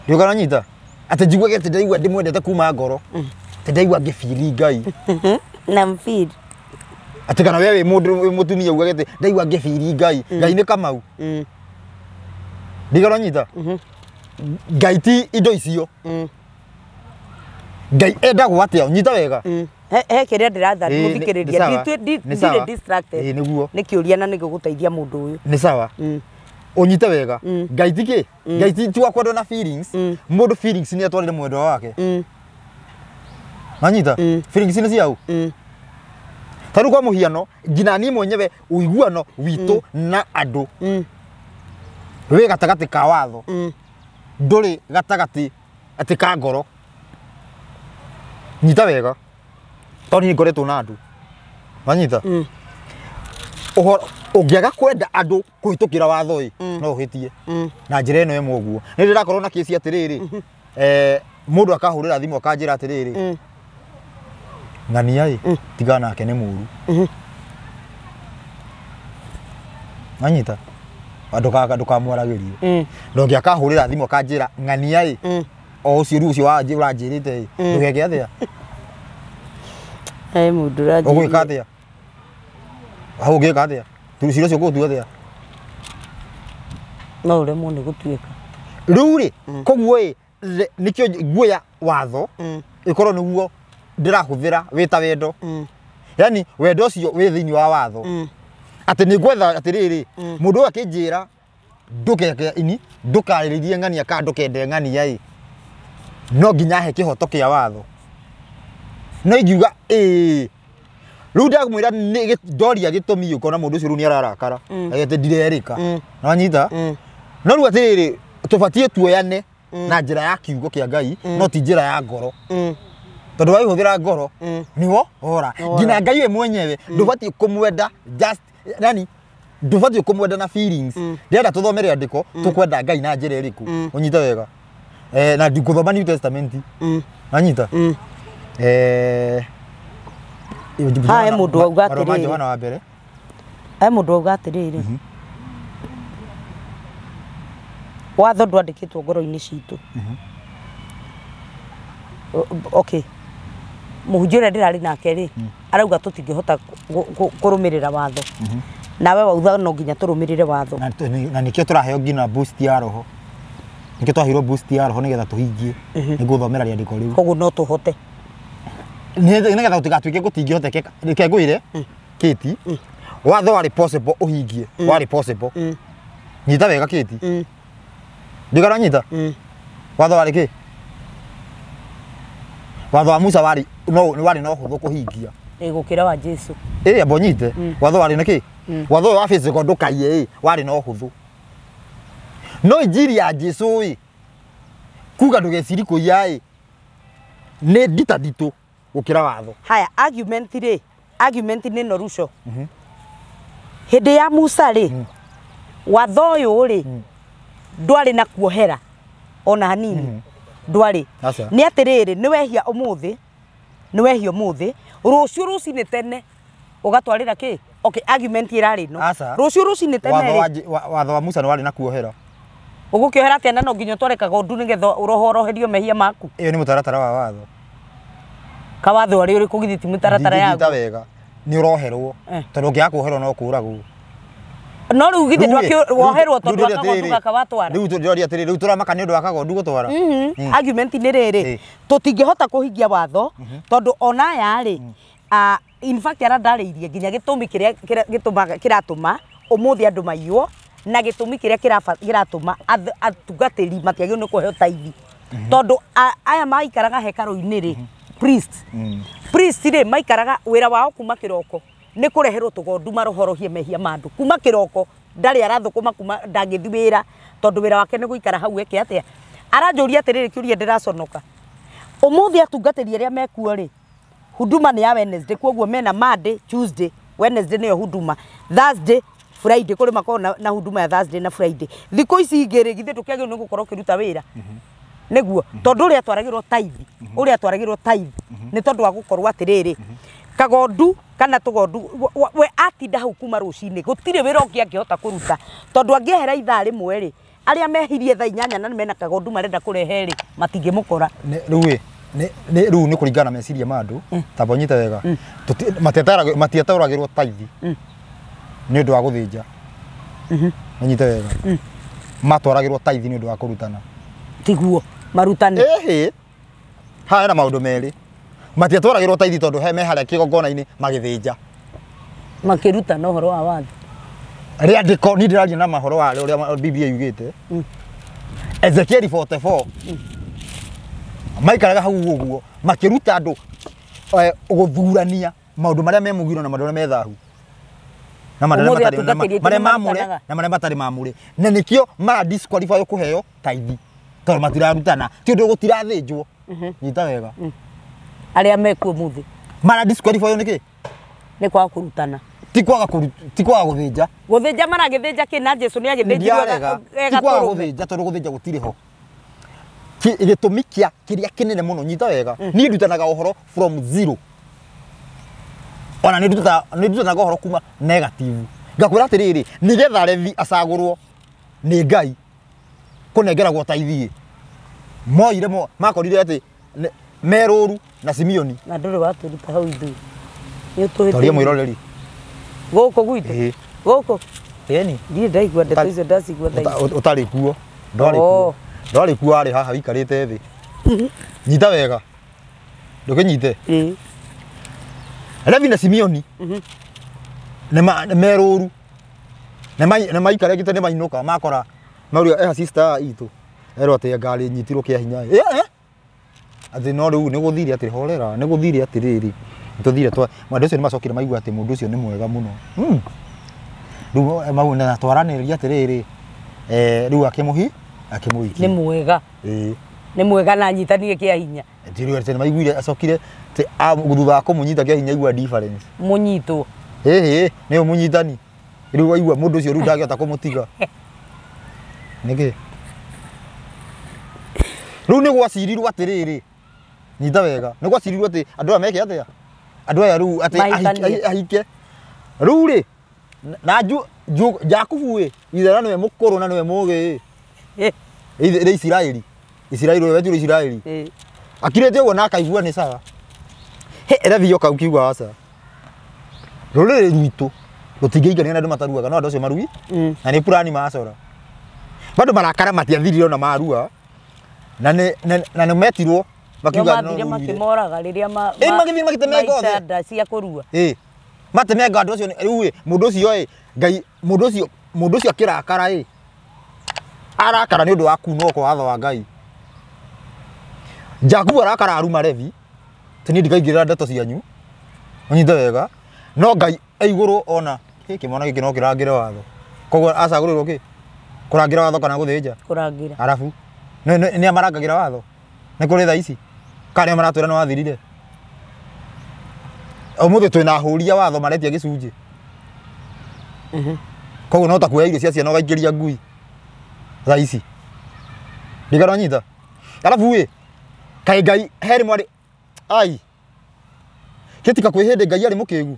A: Ndiũka nyita. Atĩ njiguage atĩ ndaigua ndĩmwendete kuma ngoro. Atĩ ndaigua ngĩbiri Ngai.
B: Na mfiri.
A: Atĩ kana we wĩ mũndũ wĩ mũtumia ugage atĩ ndaigua ngĩbiri Ngai. Ngai nĩ Kamau. Ndiũka nyita. Ngai ti indo icio. Ngai endagwo atĩa? Nyita wega.
B: He kĩrĩa ndĩratha mũthikĩrĩria ndirĩ distracted.
A: Ĩĩ nĩguo.
B: Nĩ kĩũria na nĩgũgũteithia mũndũ ũyũ.
A: Nĩ sawa. Ũnyite wega. Ngai ti kĩ? Ngai ti wa kwendwo na feelings. Mũndũ feelings nĩ atwarire mwendwa wake. Manyita? Feelings nĩ ciau? Ta rĩu kwa mũhiano, nginya niĩ mwenyewe ũiguano witũ na andũ wĩ gatagatĩ ka watho. Ndũrĩ gatagatĩ atĩ ka ngoro. Nyita wega. Tondũ niĩ ngoretwo na andũ. Wanyita? Ũhoro ũngĩaga kwenda andũ kũhĩtũkĩra watho ĩ, no ũhĩtie. Na njĩra ĩno ĩmwe ũguo. Nĩ ndĩrakorwo na kĩci atĩrĩrĩ, mũndũ akahũrĩra thimũ akanjĩra atĩrĩrĩ, ng'ania ĩ, tigana nake nĩ mũru. Wanyita? Ndũkamwaragĩrie. Na ũngĩ akahũrĩra thimũ akanjĩra ng'ania ĩ, o ũcio rĩu ũcio ũranjĩrĩte ĩ, ndũgeke atĩa?
B: He mũndũ ũranjĩrire.
A: Ũgwĩka atĩa? Hau ũngĩka atĩa? Cira ũcio ũkũũtua atĩa?
B: No ũremwo nĩ gũtuĩka.
A: Rĩu rĩ, koguo ĩ, nĩkĩo nguoya watho ĩkorwo nĩguo ndĩrahũthĩra wĩ ta wendo. Yani wendo ũcio wĩ thĩinĩ wa watho. Atĩ nĩ ngwetha atĩrĩrĩ, mũndũ ũyũ akĩnjĩra ndũkeke ini, ndũkarĩrĩrie ng'ania kana ndũkende ng'ania ĩ, no nginya he kĩhoto kĩa watho. No ingiuga ĩĩ, rĩu ndamwĩra ndoria gĩtũmi ũkona mũndũ ũcio rĩu nĩ ararakara, atĩ ndirerĩka. Nĩwanyita? No rĩu atĩrĩrĩ, tũbatiĩ tuoyane na njĩra ya kiugo kĩa Ngai, no ti njĩra ya ngoro. Tondũ waihũthĩra ngoro, nĩwo ora. Nginya Ngai we mwenyewe ndũbatiĩ kũmwenda just yani ndũbatiĩ kũmwenda na feelings. Ndĩrenda tũthome rĩandĩko tũkwenda Ngai na njĩra ĩrĩkũ. Ũnyite wega. Na ndikũthoma New Testament. Wanyita?
B: Haha he mũndũ wauga atĩrĩrĩ.
A: Johana wa mbere.
B: He mũndũ wauga atĩrĩrĩ. Watho ndwandĩkĩtwo ngoro-inĩ citũ. Okay. Mũhunjia ũrĩa ndĩrarĩ nake rĩ, arauga tũtingĩhota kũrũmĩrĩra watho. Nawe wauga no nginya tũrũmĩrĩre watho.
A: Na nĩkĩo tũraheo nginya boost ya roho. Nĩkĩo twaheirwo boost ya roho nĩgetha tũhingie. Nĩngũthomera rĩandĩko rĩu.
B: Koguo no tũhote.
A: Nĩgetha gũtigatuĩke gũtingĩhotekeka. Reke ngwĩre, Kĩti, watho warĩ possible ũhingie, warĩ possible. Nyita wega Kĩti. Ndigara nyita? Watho warĩ kĩ? Watho wa Musa warĩ no warĩ na ũhũthũ kũhingia.
B: Gũkĩra wa Jesu.
A: Ĩĩ amba ũnyite. Watho warĩ na kĩ? Watho ũyũ wa physical ndũkaiye ĩ, warĩ na ũhũthũ. No injiri ya Jesu ĩ, kuga ndũgeciri kũiya ĩ, nĩ nditanditũ gũkĩra watho.
B: Haya, argument rĩ, argument nĩ no ruco. Hĩndĩ ya Musa rĩ, watho ũyũ rĩ, ndwarĩ na kuohera ona hanini. Ndwarĩ. Nĩ atĩrĩrĩ, nĩ wehia ũmũthĩ, nĩ wehia ũmũthĩ, rũciũ rũcinĩ tene ũgatwarĩra kĩ? Okay, argument ĩrarĩ no. Rũciũ rũcinĩ tene rĩ.
A: Watho wa Musa nĩ warĩ na kuohera.
B: Ũgũkĩohera atĩa na no nginya ũtware kagondu nĩgetha ũrohoroherio mehia maku?
A: Ĩyo nĩ mũtaratara wa watho.
B: Kawatho arĩ ũrĩkũ githĩ ti mũtaratara yaguo?
A: Ndingĩnyita wega. Nĩ ũroherwo. Tondũ ũngĩaga kuoherwo no kũũragwo.
B: No rĩu githĩ ndwakĩwoherwo tondũ wa kagondu gaka watwara?
A: Rĩu ndĩroria atĩrĩrĩ, rĩu tũramaka nĩ ũndũ wa kagondu gũtwara?
B: Argument nĩ rĩrĩ, tũtingĩhota kũhingia watho tondũ ona aya rĩ, in fact arandarĩirie nginya gĩtũmi kĩrĩa gĩtũmaga kĩratũma ũmũthĩ andũ maiywo na gĩtũmi kĩrĩa kĩratũma atungatĩri matiagĩrĩirwo nĩ kũheo taithi. Tondũ aya maikaraga hekarũ-inĩ rĩ, priest. Priest rĩ maikaraga wĩra wao kuma kĩroko nĩ kũreherwo tũgondu marohorohie mehia ma andũ. Kuma kĩroko ndarĩ arathũkũma kuma ndangĩthiĩ wĩra tondũ wĩra wake nĩ gũikara hau eke atĩa. Aranjũria atĩrĩrĩ kĩũria ndĩraconoka. Ũmũthĩ atungatĩri arĩa mekuo rĩ, huduma nĩ ya Wednesday, koguo mena Monday, Tuesday, Wednesday nĩyo huduma, Thursday, Friday, kũrĩ makoragwo na huduma ya Thursday na Friday. Thikũ ici ingĩ rĩ, githĩ ndũkĩagĩrĩirwo nĩ gũkorwo ũkĩruta wĩra? Nĩguo tondũ ũrĩa atwaragĩrwo taithi, ũrĩa atwaragĩrwo taithi nĩ tondũ wa gũkorwo atĩrĩrĩ, kagondu kana tũgondu we atinda hau kuma rũcinĩ gũtirĩ wĩra ũngĩ angĩhota kũruta, tondũ angĩehera ithaa rĩmwe rĩ, arĩa mehirie thaa 8 na mena kagondu marenda kũrehe rĩ, matingĩmũkora.
A: Rĩu ĩ rĩu nĩ kũringana na meciria ma andũ, tamba ũnyite wega. Matiatwaragĩrwo taithi nĩ ũndũ wa gũthĩnja. Ũnyite wega. Matwaragĩrwo taithi nĩ ũndũ wa kũrutana.
B: Tiguo marutane.
A: Ĩhĩ, haha hena maũndũ merĩ. Matiatwaragĩrwo taithi tondũ he me harĩa kĩgongona-inĩ magĩthĩnja.
B: Makĩrutana ũhoro wa watho.
A: Rĩandĩko niĩ ndĩraria na mahoro wa ũrĩa Biblia yugĩte. Ezekiel 44. Maikaraga hau ũguo makĩruta andũ gũthurania maũndũ marĩa me mũgiro na maũndũ marĩa me thahu. Na marĩa mamũre na marĩa matarĩ mamũre. Na nĩkĩo mara disqualify kũheo taithi tondũ matirarutana, ti ũndũ gũtirathĩnjwo. Nyita wega.
B: Arĩa mekuo mũthĩ
A: mara disqualify nĩkĩ?
B: Nĩ kwaga kũrutana.
A: Ti kwaga gũthĩnja.
B: Gũthĩnja maragĩthĩnja kĩ na Jesu nĩ agĩthĩnjirwo
A: ega. Ti kwaga gũthĩnja tondũ gũthĩnja gũtirĩ ho. Gĩtũmi kĩa kĩrĩa kĩnene mũno, nyita wega. Niĩ ndutanaga ũhoro from zero. Ona nĩ ndutanaga ũhoro kuma negative. Ngakwĩra atĩrĩrĩ, nĩgetha Levi acagũrwo nĩ Ngai kũnengeragwo taithi, moire makorire atĩ Merũru na Simeoni.
B: Na ndũrĩ watũruta hau ithuĩ. Nĩ ũtũhĩtĩirie.
A: Toria mwĩroreri.
B: Gũkũ gwitũ? Gũkũ?
A: Ĩni.
B: Ndirĩ ndaigua ndeto icio, ndacigua thaa ici.
A: Ũtarĩ kuo. Ndwarĩ kuo. Ndwarĩ kuo, warĩ haha wikarĩte thĩ. Nyita wega. Ndũkĩnyite. Levi na Simeoni nĩ Merũru. Nĩ maikarĩte nĩ mainũka makora mauria eha sister itũ. Erwo atĩ ngari nyitirwo kĩa hinya. Atĩ no rĩu nĩ gũthire atĩ horera, nĩ gũthire atĩrĩrĩ. Tũthire twa andũ acio nĩ macokire maigua atĩ mũndũ ũcio nĩ mwega mũno. Rĩu mau na twaranĩria atĩrĩrĩ, rĩu akĩmũhi akĩmũikia.
B: Nĩ mwega. Nĩ mwega na anyitanie kĩa hinya.
A: Rĩu atĩ nĩ maiguire acokire thutha wa kũmũnyita kĩa hinya aigua difference.
B: Mũnyitwo.
A: Ĩhĩ, nĩwe mũnyitani. Rĩu aigua mũndũ ũcio rĩu ndangĩhota kũmũtiga. Nĩkĩ? Rĩu nĩ gwacirirwo atĩrĩrĩ, nyita wega, nĩ gwacirirwo atĩ andũ aya meke atĩa? Andũ aya rĩu atĩ ahike. Rĩu rĩ, na Jakubu ĩ, ithe na nĩwe mũkũrũ na nĩwe mũgĩ ĩ. Ithe Isiraeli. Isiraeli ũrĩa wetirwo Isiraeli. Akirĩte ũguo na akaigua nĩ sawa. He, Levi yoka ũkiuga aca. Rũrĩrĩ rwitũ rũtingĩigania na andũ mataruaga, no andũ acio marui na nĩ purani macora. Bado marakara matiathirire ona marua. Na nĩ metirwo makiuga no
B: makĩmoraga rĩrĩa
A: magĩthiĩ magĩtemenga othe
B: nda cia kũrua.
A: Matemenga andũ acio rĩu ĩ, mũndũ ũcio ĩ, Ngai mũndũ ũcio akĩrakara ĩ, arakara nĩ ũndũ wa kunwo kwa watho wa Ngai. Jakubu arakara aruma Levi, atĩ niĩ ndikaingĩrĩra ndeto cianyu, ũnyite wega, no Ngai e igũrũ ona kĩmwana gĩkĩ no kĩrangĩre watho. Koguo acagũrĩrwo kĩ? Kũrangĩra watho kana gũthĩnja?
B: Kũrangĩra.
A: Arabu nĩ amarangagĩra watho? Nĩ kũrĩ thaa ici? Kana nĩo maratwĩra nĩ wathirire? Ũmũthĩ twĩna ahũri a watho maretia gĩcunjĩ. Koguo no ta kuoya irio cia ciana ũgaikĩria ngui thaa ici. Ndigana nyita. Arabu ĩ, kaĩ Ngai he rĩmwe arĩ ai kĩtika kwĩ hĩndĩ Ngai arĩ mũkĩgu.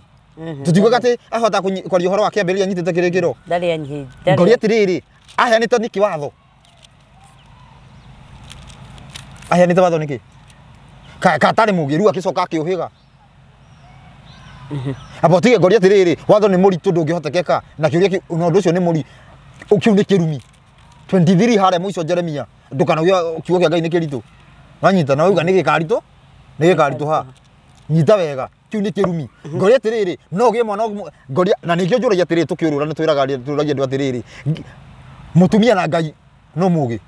A: Tũtiugaga atĩ ahota kwaria ũhoro wa kĩambĩrĩria anyitĩte kĩrĩkĩro.
B: Ndarĩ anyihĩte.
A: Ngoria atĩrĩrĩ, aheanĩte nĩkĩ watho? Aheanĩte watho nĩkĩ? Ka atarĩ mũgĩ rĩu akĩcoka akĩũhĩga. Amba ũtige ngoria atĩrĩrĩ, watho nĩ mũritũ ndũngĩhotekeka na kĩũria kĩu na ũndũ ũcio nĩ mũri kĩu nĩ kĩrumi. 23 harĩa mũico Jeremia, ndũkanauge kiugo kĩa Ngai nĩ kĩritũ. Wanyita na wauga nĩ gĩkaritũ? Nĩ gĩkaritũ ha. Nyita wega, kĩu nĩ kĩrumi. Ngoria atĩrĩrĩ, no ũgĩe mwana ngoria na nĩkĩo njũragia atĩrĩrĩ tũkĩũrũra nĩ twĩraga tũragia andũ atĩrĩrĩ, mũtumia na Ngai no mũgĩ.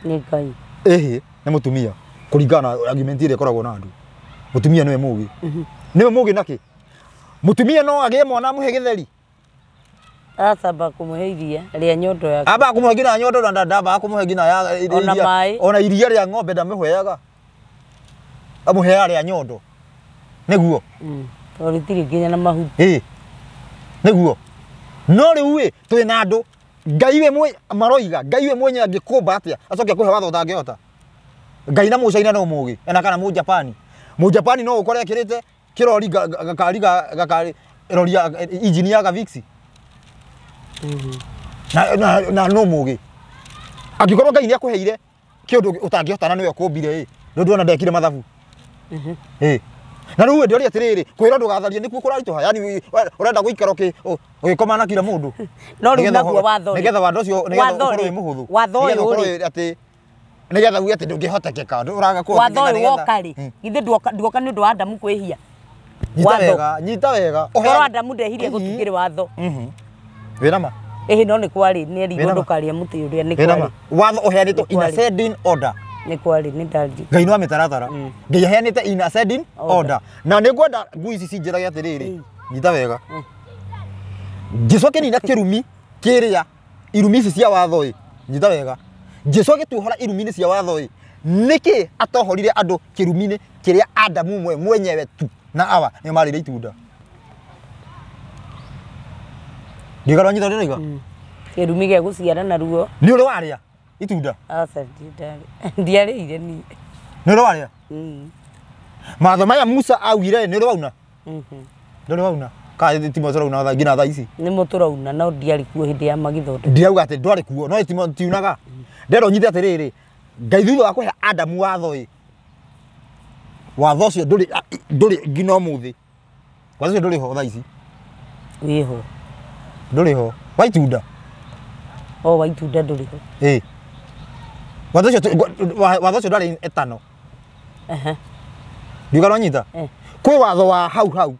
B: Nĩ Ngai.
A: Ĩhĩ, nĩ mũtumia kũringana na argument ĩrĩa ĩkoragwo na andũ. Mũtumia nĩwe mũgĩ. Nĩwe mũgĩ nakĩ? Mũtumia no agĩe mwana amũhe gĩtheri.
B: Acamba kũmũhe iria rĩa nyondo yake.
A: Amba kũmũhe nginya nyondo na ndamba kũmũhe nginya ya
B: ona maĩ.
A: Ona iria rĩa ng'ombe ndamĩheaga. Amũheaga rĩa nyondo. Nĩguo.
B: Tondũ rĩtirĩ nginya na mahuti.
A: Ĩĩ. Nĩguo. No rĩu ĩ, twĩna andũ Ngai we mwe maroiga Ngai we mwenyewe angĩkũmba atĩa acoke akũhe watho ũtangĩhota. Ngai na Mũcaina no mũgĩ na kana Mũjapani. Mũjapani no ũkore ekĩrĩte kĩrori gakari gakari rori ya injini ya Gavixi. Na no mũgĩ. Angĩkorwo Ngai nĩakũheire kĩũndũ ũtangĩhota na nĩwe ũkũmbire ĩ, rĩu ndĩrona ndekire mathabu. Na rĩu ndĩoria atĩrĩrĩ, kwĩrwo ndũgatharie nĩkuo kũraritũha, yani ũrenda gũikara ũgĩkoma na kila mũndũ.
B: No rĩu naguo watho
A: nĩgetha watho ũcio nĩgetha ũkorwo wĩ mũhũthũ.
B: Watho ũyũ
A: atĩ nĩgetha uge atĩ ndũngĩhotekeka, ũraga
B: kũhotekeka. Watho ũyũ woka rĩ, githĩ nduoka nĩ ũndũ wa Adamu kwĩhia?
A: Nyita wega, nyita wega.
B: Korwo Adamu ndehirie gũtingĩrĩ watho.
A: Wĩna ma?
B: Ĩhĩ no nĩ kwarĩ, nĩ erirwo ndũkarĩe mũtĩ ũrĩa nĩ kwarĩ.
A: Watho ũheanĩtwo in ascending order.
B: Nĩ kwarĩ nĩ ndari.
A: Ngai nĩ wa mĩtaratara. Ngai aheanĩte in ascending order. Na nĩ ngwenda ngui ici cinjĩrage atĩrĩrĩ, nyita wega. Jesu akĩnina kĩrumi kĩrĩa irumi ici cia watho ĩ, nyita wega. Jesu agĩtuohora irumi-inĩ cia watho ĩ, nĩkĩ atohorire andũ kĩrumi-inĩ kĩrĩa Adamu mwenyewe tu na Awa nĩo marĩire itunda? Ndiga nyita ndĩroiga?
B: Kĩrumi gĩa gũciara na ruo.
A: Nĩ ũrĩ warĩa itunda?
B: Aca ndiarĩire niĩ.
A: Nĩ ũrĩ warĩa? Matho maya Musa augire nĩ ũrĩ wauna? Ndũrĩ wauna? Ka timo tũrauna nginya thaa ici?
B: Nĩmo tũrauna no ndiarĩ kuo hĩndĩ ya magĩthondeka.
A: Ndirauga atĩ ndwarĩ kuo no timo tiunaga. Ndĩrenda ũnyite atĩrĩrĩ, Ngai thutha wa kũhe Adamu watho ĩ, watho ũcio ndũrĩ nginya ũmũthĩ. Watho ũcio ndũrĩ ho thaa ici.
B: Wĩho.
A: Ndũrĩ ho. Wa itunda.
B: O wa itunda ndũrĩ ho.
A: Ĩ. Watho ũcio ndwarĩ etano. Ndiuga nĩwanyita? Kwĩ watho wa hau hau.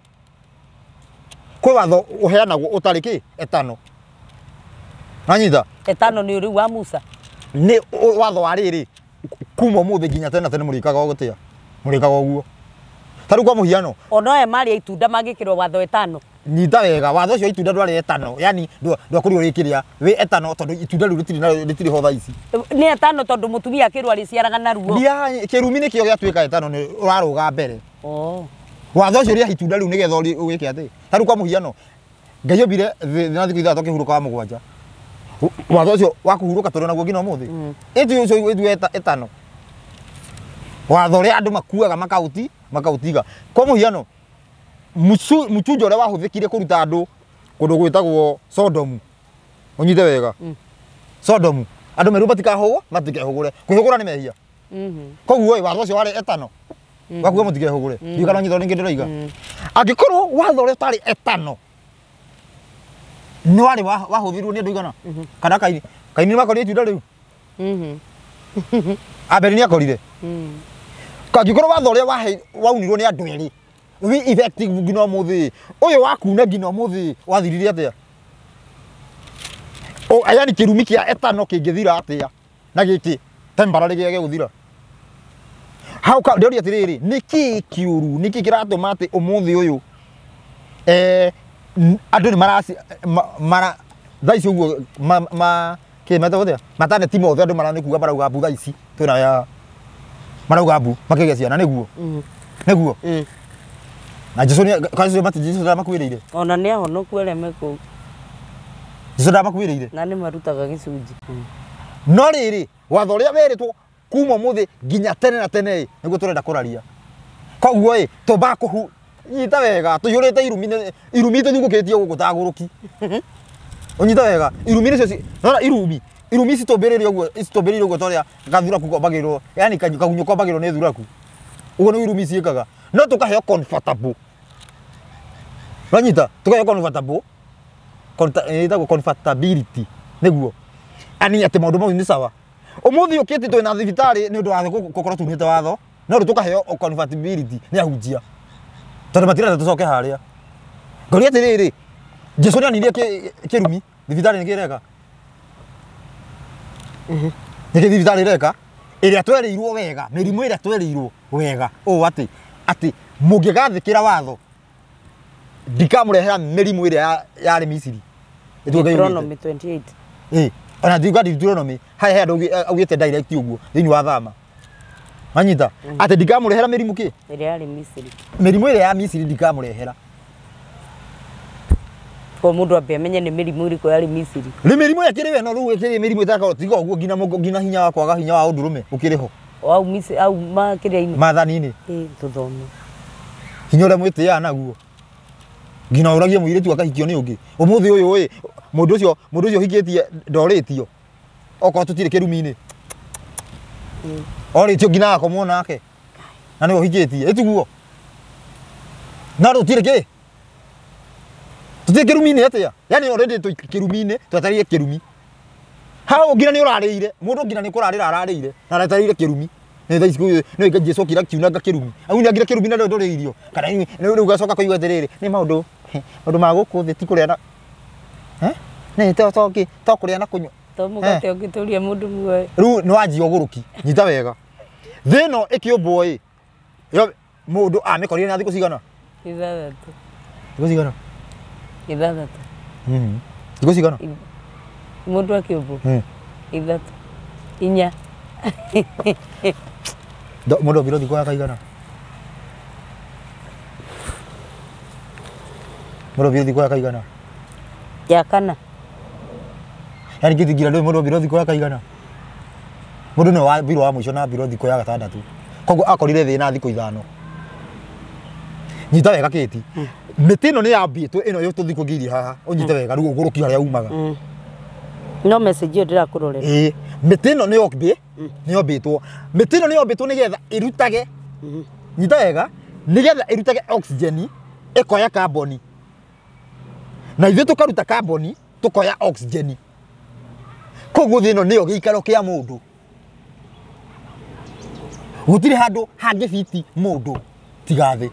A: Kwĩ watho ũheanagwo ũtarĩ kĩ etano. Nanyita?
B: Etano nĩ ũrĩu wa Musa.
A: Nĩ watho wa rĩrĩ kuma ũmũthĩ nginya tene na tene mũrĩkaga gũtĩa. Mũrĩkaga ũguo. Ta rĩu kwa mũhiano.
B: Ona aya marĩa itunda mangĩkĩrwo watho etano.
A: Nyita wega, watho ũcio itunda ndwarĩ etano, yani ndwakorirwo rĩkĩrĩa wĩ etano tondũ itunda rĩu rĩtirĩ ho thaa ici.
B: Nĩ etano tondũ mũtumia akĩrwo arĩciaraga na ruo.
A: Kĩrumi nĩkĩo gĩatuĩka etano nĩ ũrarũga mbere. Watho ũcio ũrĩa itunda rĩu nĩgetha ũgĩke atĩ. Ta rĩu kwa mũhiano, Ngai ombire thĩ na thikũ ithathatũ akĩhurũka wa mũgwanja. Watho ũcio wa kũhurũka tũrĩ naguo nginya ũmũthĩ. Ĩtu ũcio ĩtu etano. Watho ũrĩa andũ makuaga makaũtiga. Kwa mũhiano, mũcunjo ũrĩa wahũthĩkire kũruta andũ kũndũ gwĩtagwo Sodomu. Ũnyite wega. Sodomu. Andũ merwo matikahũgwo, matikehũgũre. Kwĩhũgũra nĩ mehia. Koguo ĩ watho ũcio warĩ etano. Wakuga mũtikehũgũre. Ndiũĩ kana ũnyita ũrĩa ndĩroiga. Angĩkorwo watho ũrĩa ũtarĩ etano nĩ warĩ wahũthĩrirwo nĩ andũ aigana? Kana Kaini. Kaini nĩmakorire itunda rĩu? Abeli nĩakorire? Angĩkorwo watho ũrĩa waunirwo nĩ andũ erĩ wi effective nginya ũmũthĩ, ũyũ wakuna nginya ũmũthĩ wathirire atĩa? Yani kĩrumi kĩa etano kĩngĩthira atĩa na gĩkĩ temporary gĩage gũthira? Hau ndĩroria atĩrĩrĩ, nĩkĩ kĩũru, nĩkĩ kĩratũma atĩ ũmũthĩ ũyũ andũ nĩ mara thaa ici ũguo kĩ metagwo atĩa? Mataneti mothe andũ nĩ kuga marauga mbu thaa ici twĩna ya marauga mbu makĩgĩa ciana nĩguo? Nĩguo? Na Jesu nĩ Jesu ndamakuĩrĩire.
B: Ona nĩ ahonoku arĩa me kũu.
A: Jesu ndamakuĩrĩire.
B: Na nĩ marutaga gĩcunjĩ.
A: No rĩrĩ, watho ũrĩa werĩtwo kuma ũmũthĩ nginya tene na tene ĩ, nĩguo tũrenda kũraria. Koguo ĩ, tũmbaga kũhu nyita wega, tũiyũrĩte irumi, irumi tũnyugũkĩtie gũkũ ta agũrũki. Ũnyita wega, irumi nĩcio nona irumi, irumi citũmbĩrĩire ũguo, citũmbĩrĩire ũguo ta ũrĩa gathuraku kombagĩrwo, yani kagunyũ kombagĩrwo nĩ thuraku. Ũguo nĩ irumi ciĩkaga. No tũkaheo comfortable. Wanyita, tũkaheo comfortable. Ĩtagwo comfortability nĩguo. Ani atĩ maũndũ mau nĩ sawa. Ũmũthĩ ũkĩte twĩna thibitarĩ nĩ ũndũ wa gũkorwo tunĩte watho, no rĩu tũkaheo comfortability nĩ ahunjia. Tondũ matirenda tũcoke harĩa. Ngoria atĩrĩrĩ, Jesu nĩanirie kĩrumi, thibitarĩ nĩkĩ ĩreka? Nĩkĩ thibitarĩ ĩreka? Ĩrĩa twerĩirwo wega, mĩrimũ ĩrĩa twerĩirwo wega, ũũ atĩ mũngĩgathĩkĩra watho, ndikamũrehera mĩrimũ ĩrĩa yarĩ Misiri.
B: Deuteronomy 28.
A: Ĩ, ona ndiuga Deuteronomy, harĩa he andũ augĩte direct ũguo thĩinĩ wa Thama. Manyita, atĩ ndikamũrehera mĩrimũ kĩ?
B: Ĩrĩa yarĩ Misiri.
A: Mĩrimũ ĩrĩa ya Misiri ndikamũrehera.
B: Kwa mũndũ ambe amenye nĩ mĩrimũ ĩrĩkũ yarĩ Misiri.
A: Nĩ mĩrimũ ĩkĩrĩ we no rĩu ĩkĩrĩ mĩrimũ ĩtakaga tiga ũguo nginya nginya hinya wa kwaga hinya wa ũndũrũme ũkĩrĩ ho.
B: Au misi au makiria-inĩ.
A: Maathani-inĩ.
B: Ĩ tũthome.
A: Hinya ũrĩa mwĩtĩaga naguo. Nginya ũragie mũirĩtu akahikio nĩ ũngĩ. Ũmũthĩ ũyũ ĩ mũndũ ũcio ũhikĩtie ndorĩtio. Okorwo tũtirĩ kĩrumi-inĩ. Orĩtio nginya agakomwo nake. Na nĩwe ũhikĩtie. Ĩtiguo. Na tũtirĩ kĩ? Tũtirĩ kĩrumi-inĩ atĩa? Yaani already tũ kĩrumi-inĩ, twetereire kĩrumi. Hau nginya nĩ ũrarĩire, mũndũ nginya nĩ kũrarĩra ararĩire, na aretereire kĩrumi. Nĩ thaa ici nĩ Jesu okire akiunanga kĩrumi. Aunangire kĩrumi na ndũrĩ irio. Kana rĩu ũgacoka kũigua atĩrĩrĩ, nĩ maũndũ ma gũkũ thĩ ti kũrĩa na nĩ to kũrĩa na kũnyua.
B: To mũgate ũngĩtũria mũndũ muoyo.
A: Rĩu nĩ wanjia ũgũrũki, nyita wega. Thĩ ĩno ĩkĩũmbwo ĩ, mũndũ amĩkorire na thikũ cigana?
B: Ithathatũ.
A: Thikũ cigana?
B: Ithathatũ.
A: Thikũ cigana?
B: Mũndũ akĩũmbwo? Ithatũ. Inya.
A: Mũndũ ombirwo thikũ ya kaigana? Mũndũ ombirwo thikũ ya kaigana?
B: Ya kana.
A: Yaani kĩtingira ndũĩ mũndũ ombirwo thikũ ya kaigana? Mũndũ nĩwe wambirwo wa mũico na ambirwo thikũ ya gatandatũ. Koguo akorire thĩ na thikũ ithano. Nyita wega kĩti. Mĩtĩ ĩno nĩ yambĩtwo ĩno tũthikũ haha. Ũnyite wega rĩu ũgũrũki harĩa umaga.
B: No message ĩyo ndĩrakũrorera.
A: Ĩĩ, mĩtĩ ĩno nĩ yombĩtwo. Mĩtĩ ĩno nĩ yombĩtwo nĩgetha ĩrutage. Nyita wega, nĩgetha ĩrutage oxygen ĩkoya carbon. Na ithuĩ tũkaruta carbon tũkoya oxygen. Koguo thĩ ĩno nĩyo gĩikaro kĩa mũndũ. Gũtirĩ handũ hangĩbiti mũndũ tiga thĩ.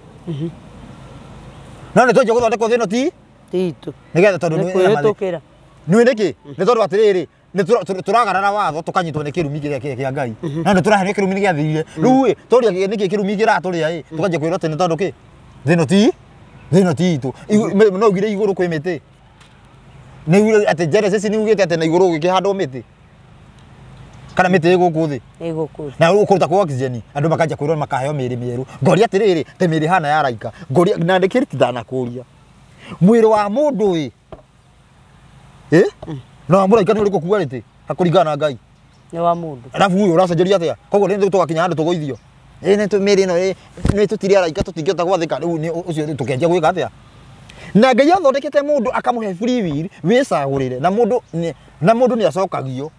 A: No nĩ twanjia gũthondekwo thĩ ĩno ti
B: itũ.
A: Nĩgetha tondũ nĩ
B: kwĩhĩtũkĩra.
A: Nĩ nĩkĩ? Nĩ tondũ atĩrĩrĩ, nĩ tũragarara watho tũkanyitwo nĩ kĩrumi kĩrĩa kĩa Ngai. Na nĩ tũrahenio kĩrumi nĩ gĩathirire. Rĩu ĩ, tũria nĩkĩ kĩrumi kĩratũrĩa ĩ, tũkanjia kwĩrwo atĩ nĩ tondũ kĩ? Thĩ ĩno ti itũ. No ugire igũrũ kwĩ mĩtĩ. Nĩ ugire atĩ Genesis nĩ ugĩte atĩ na igũrũ gũkĩhandwo mĩtĩ. Kana mĩtĩ ĩ gũkũ thĩ.
B: Ĩ gũkũ thĩ.
A: Na ũkũruta kwa oxygen, andũ makanjia kwĩrwo makaheo mĩĩrĩ mĩerũ. Ngoria atĩrĩrĩ, te mĩĩrĩ hana ya araika. Ngoria na ndĩkĩrĩ ndanakũria. Mwĩrĩ wa mũndũ ĩ. No mũraika nĩ ũrĩkũ quality hakũringana na Ngai.
B: Nĩ wa mũndũ.
A: Alafu huyo ũracenjeria atĩa? Koguo nĩ tũgakinya handũ tũgũithio. Ĩ nĩ mĩĩrĩ ĩno nĩ tũtirĩ araika tũtingĩhota gwathĩka rĩu nĩ ũcio tũkĩanjia gwĩka atĩa? Na Ngai athondekete mũndũ akamũhe free will wĩcagũrĩre na mũndũ nĩ acokagio.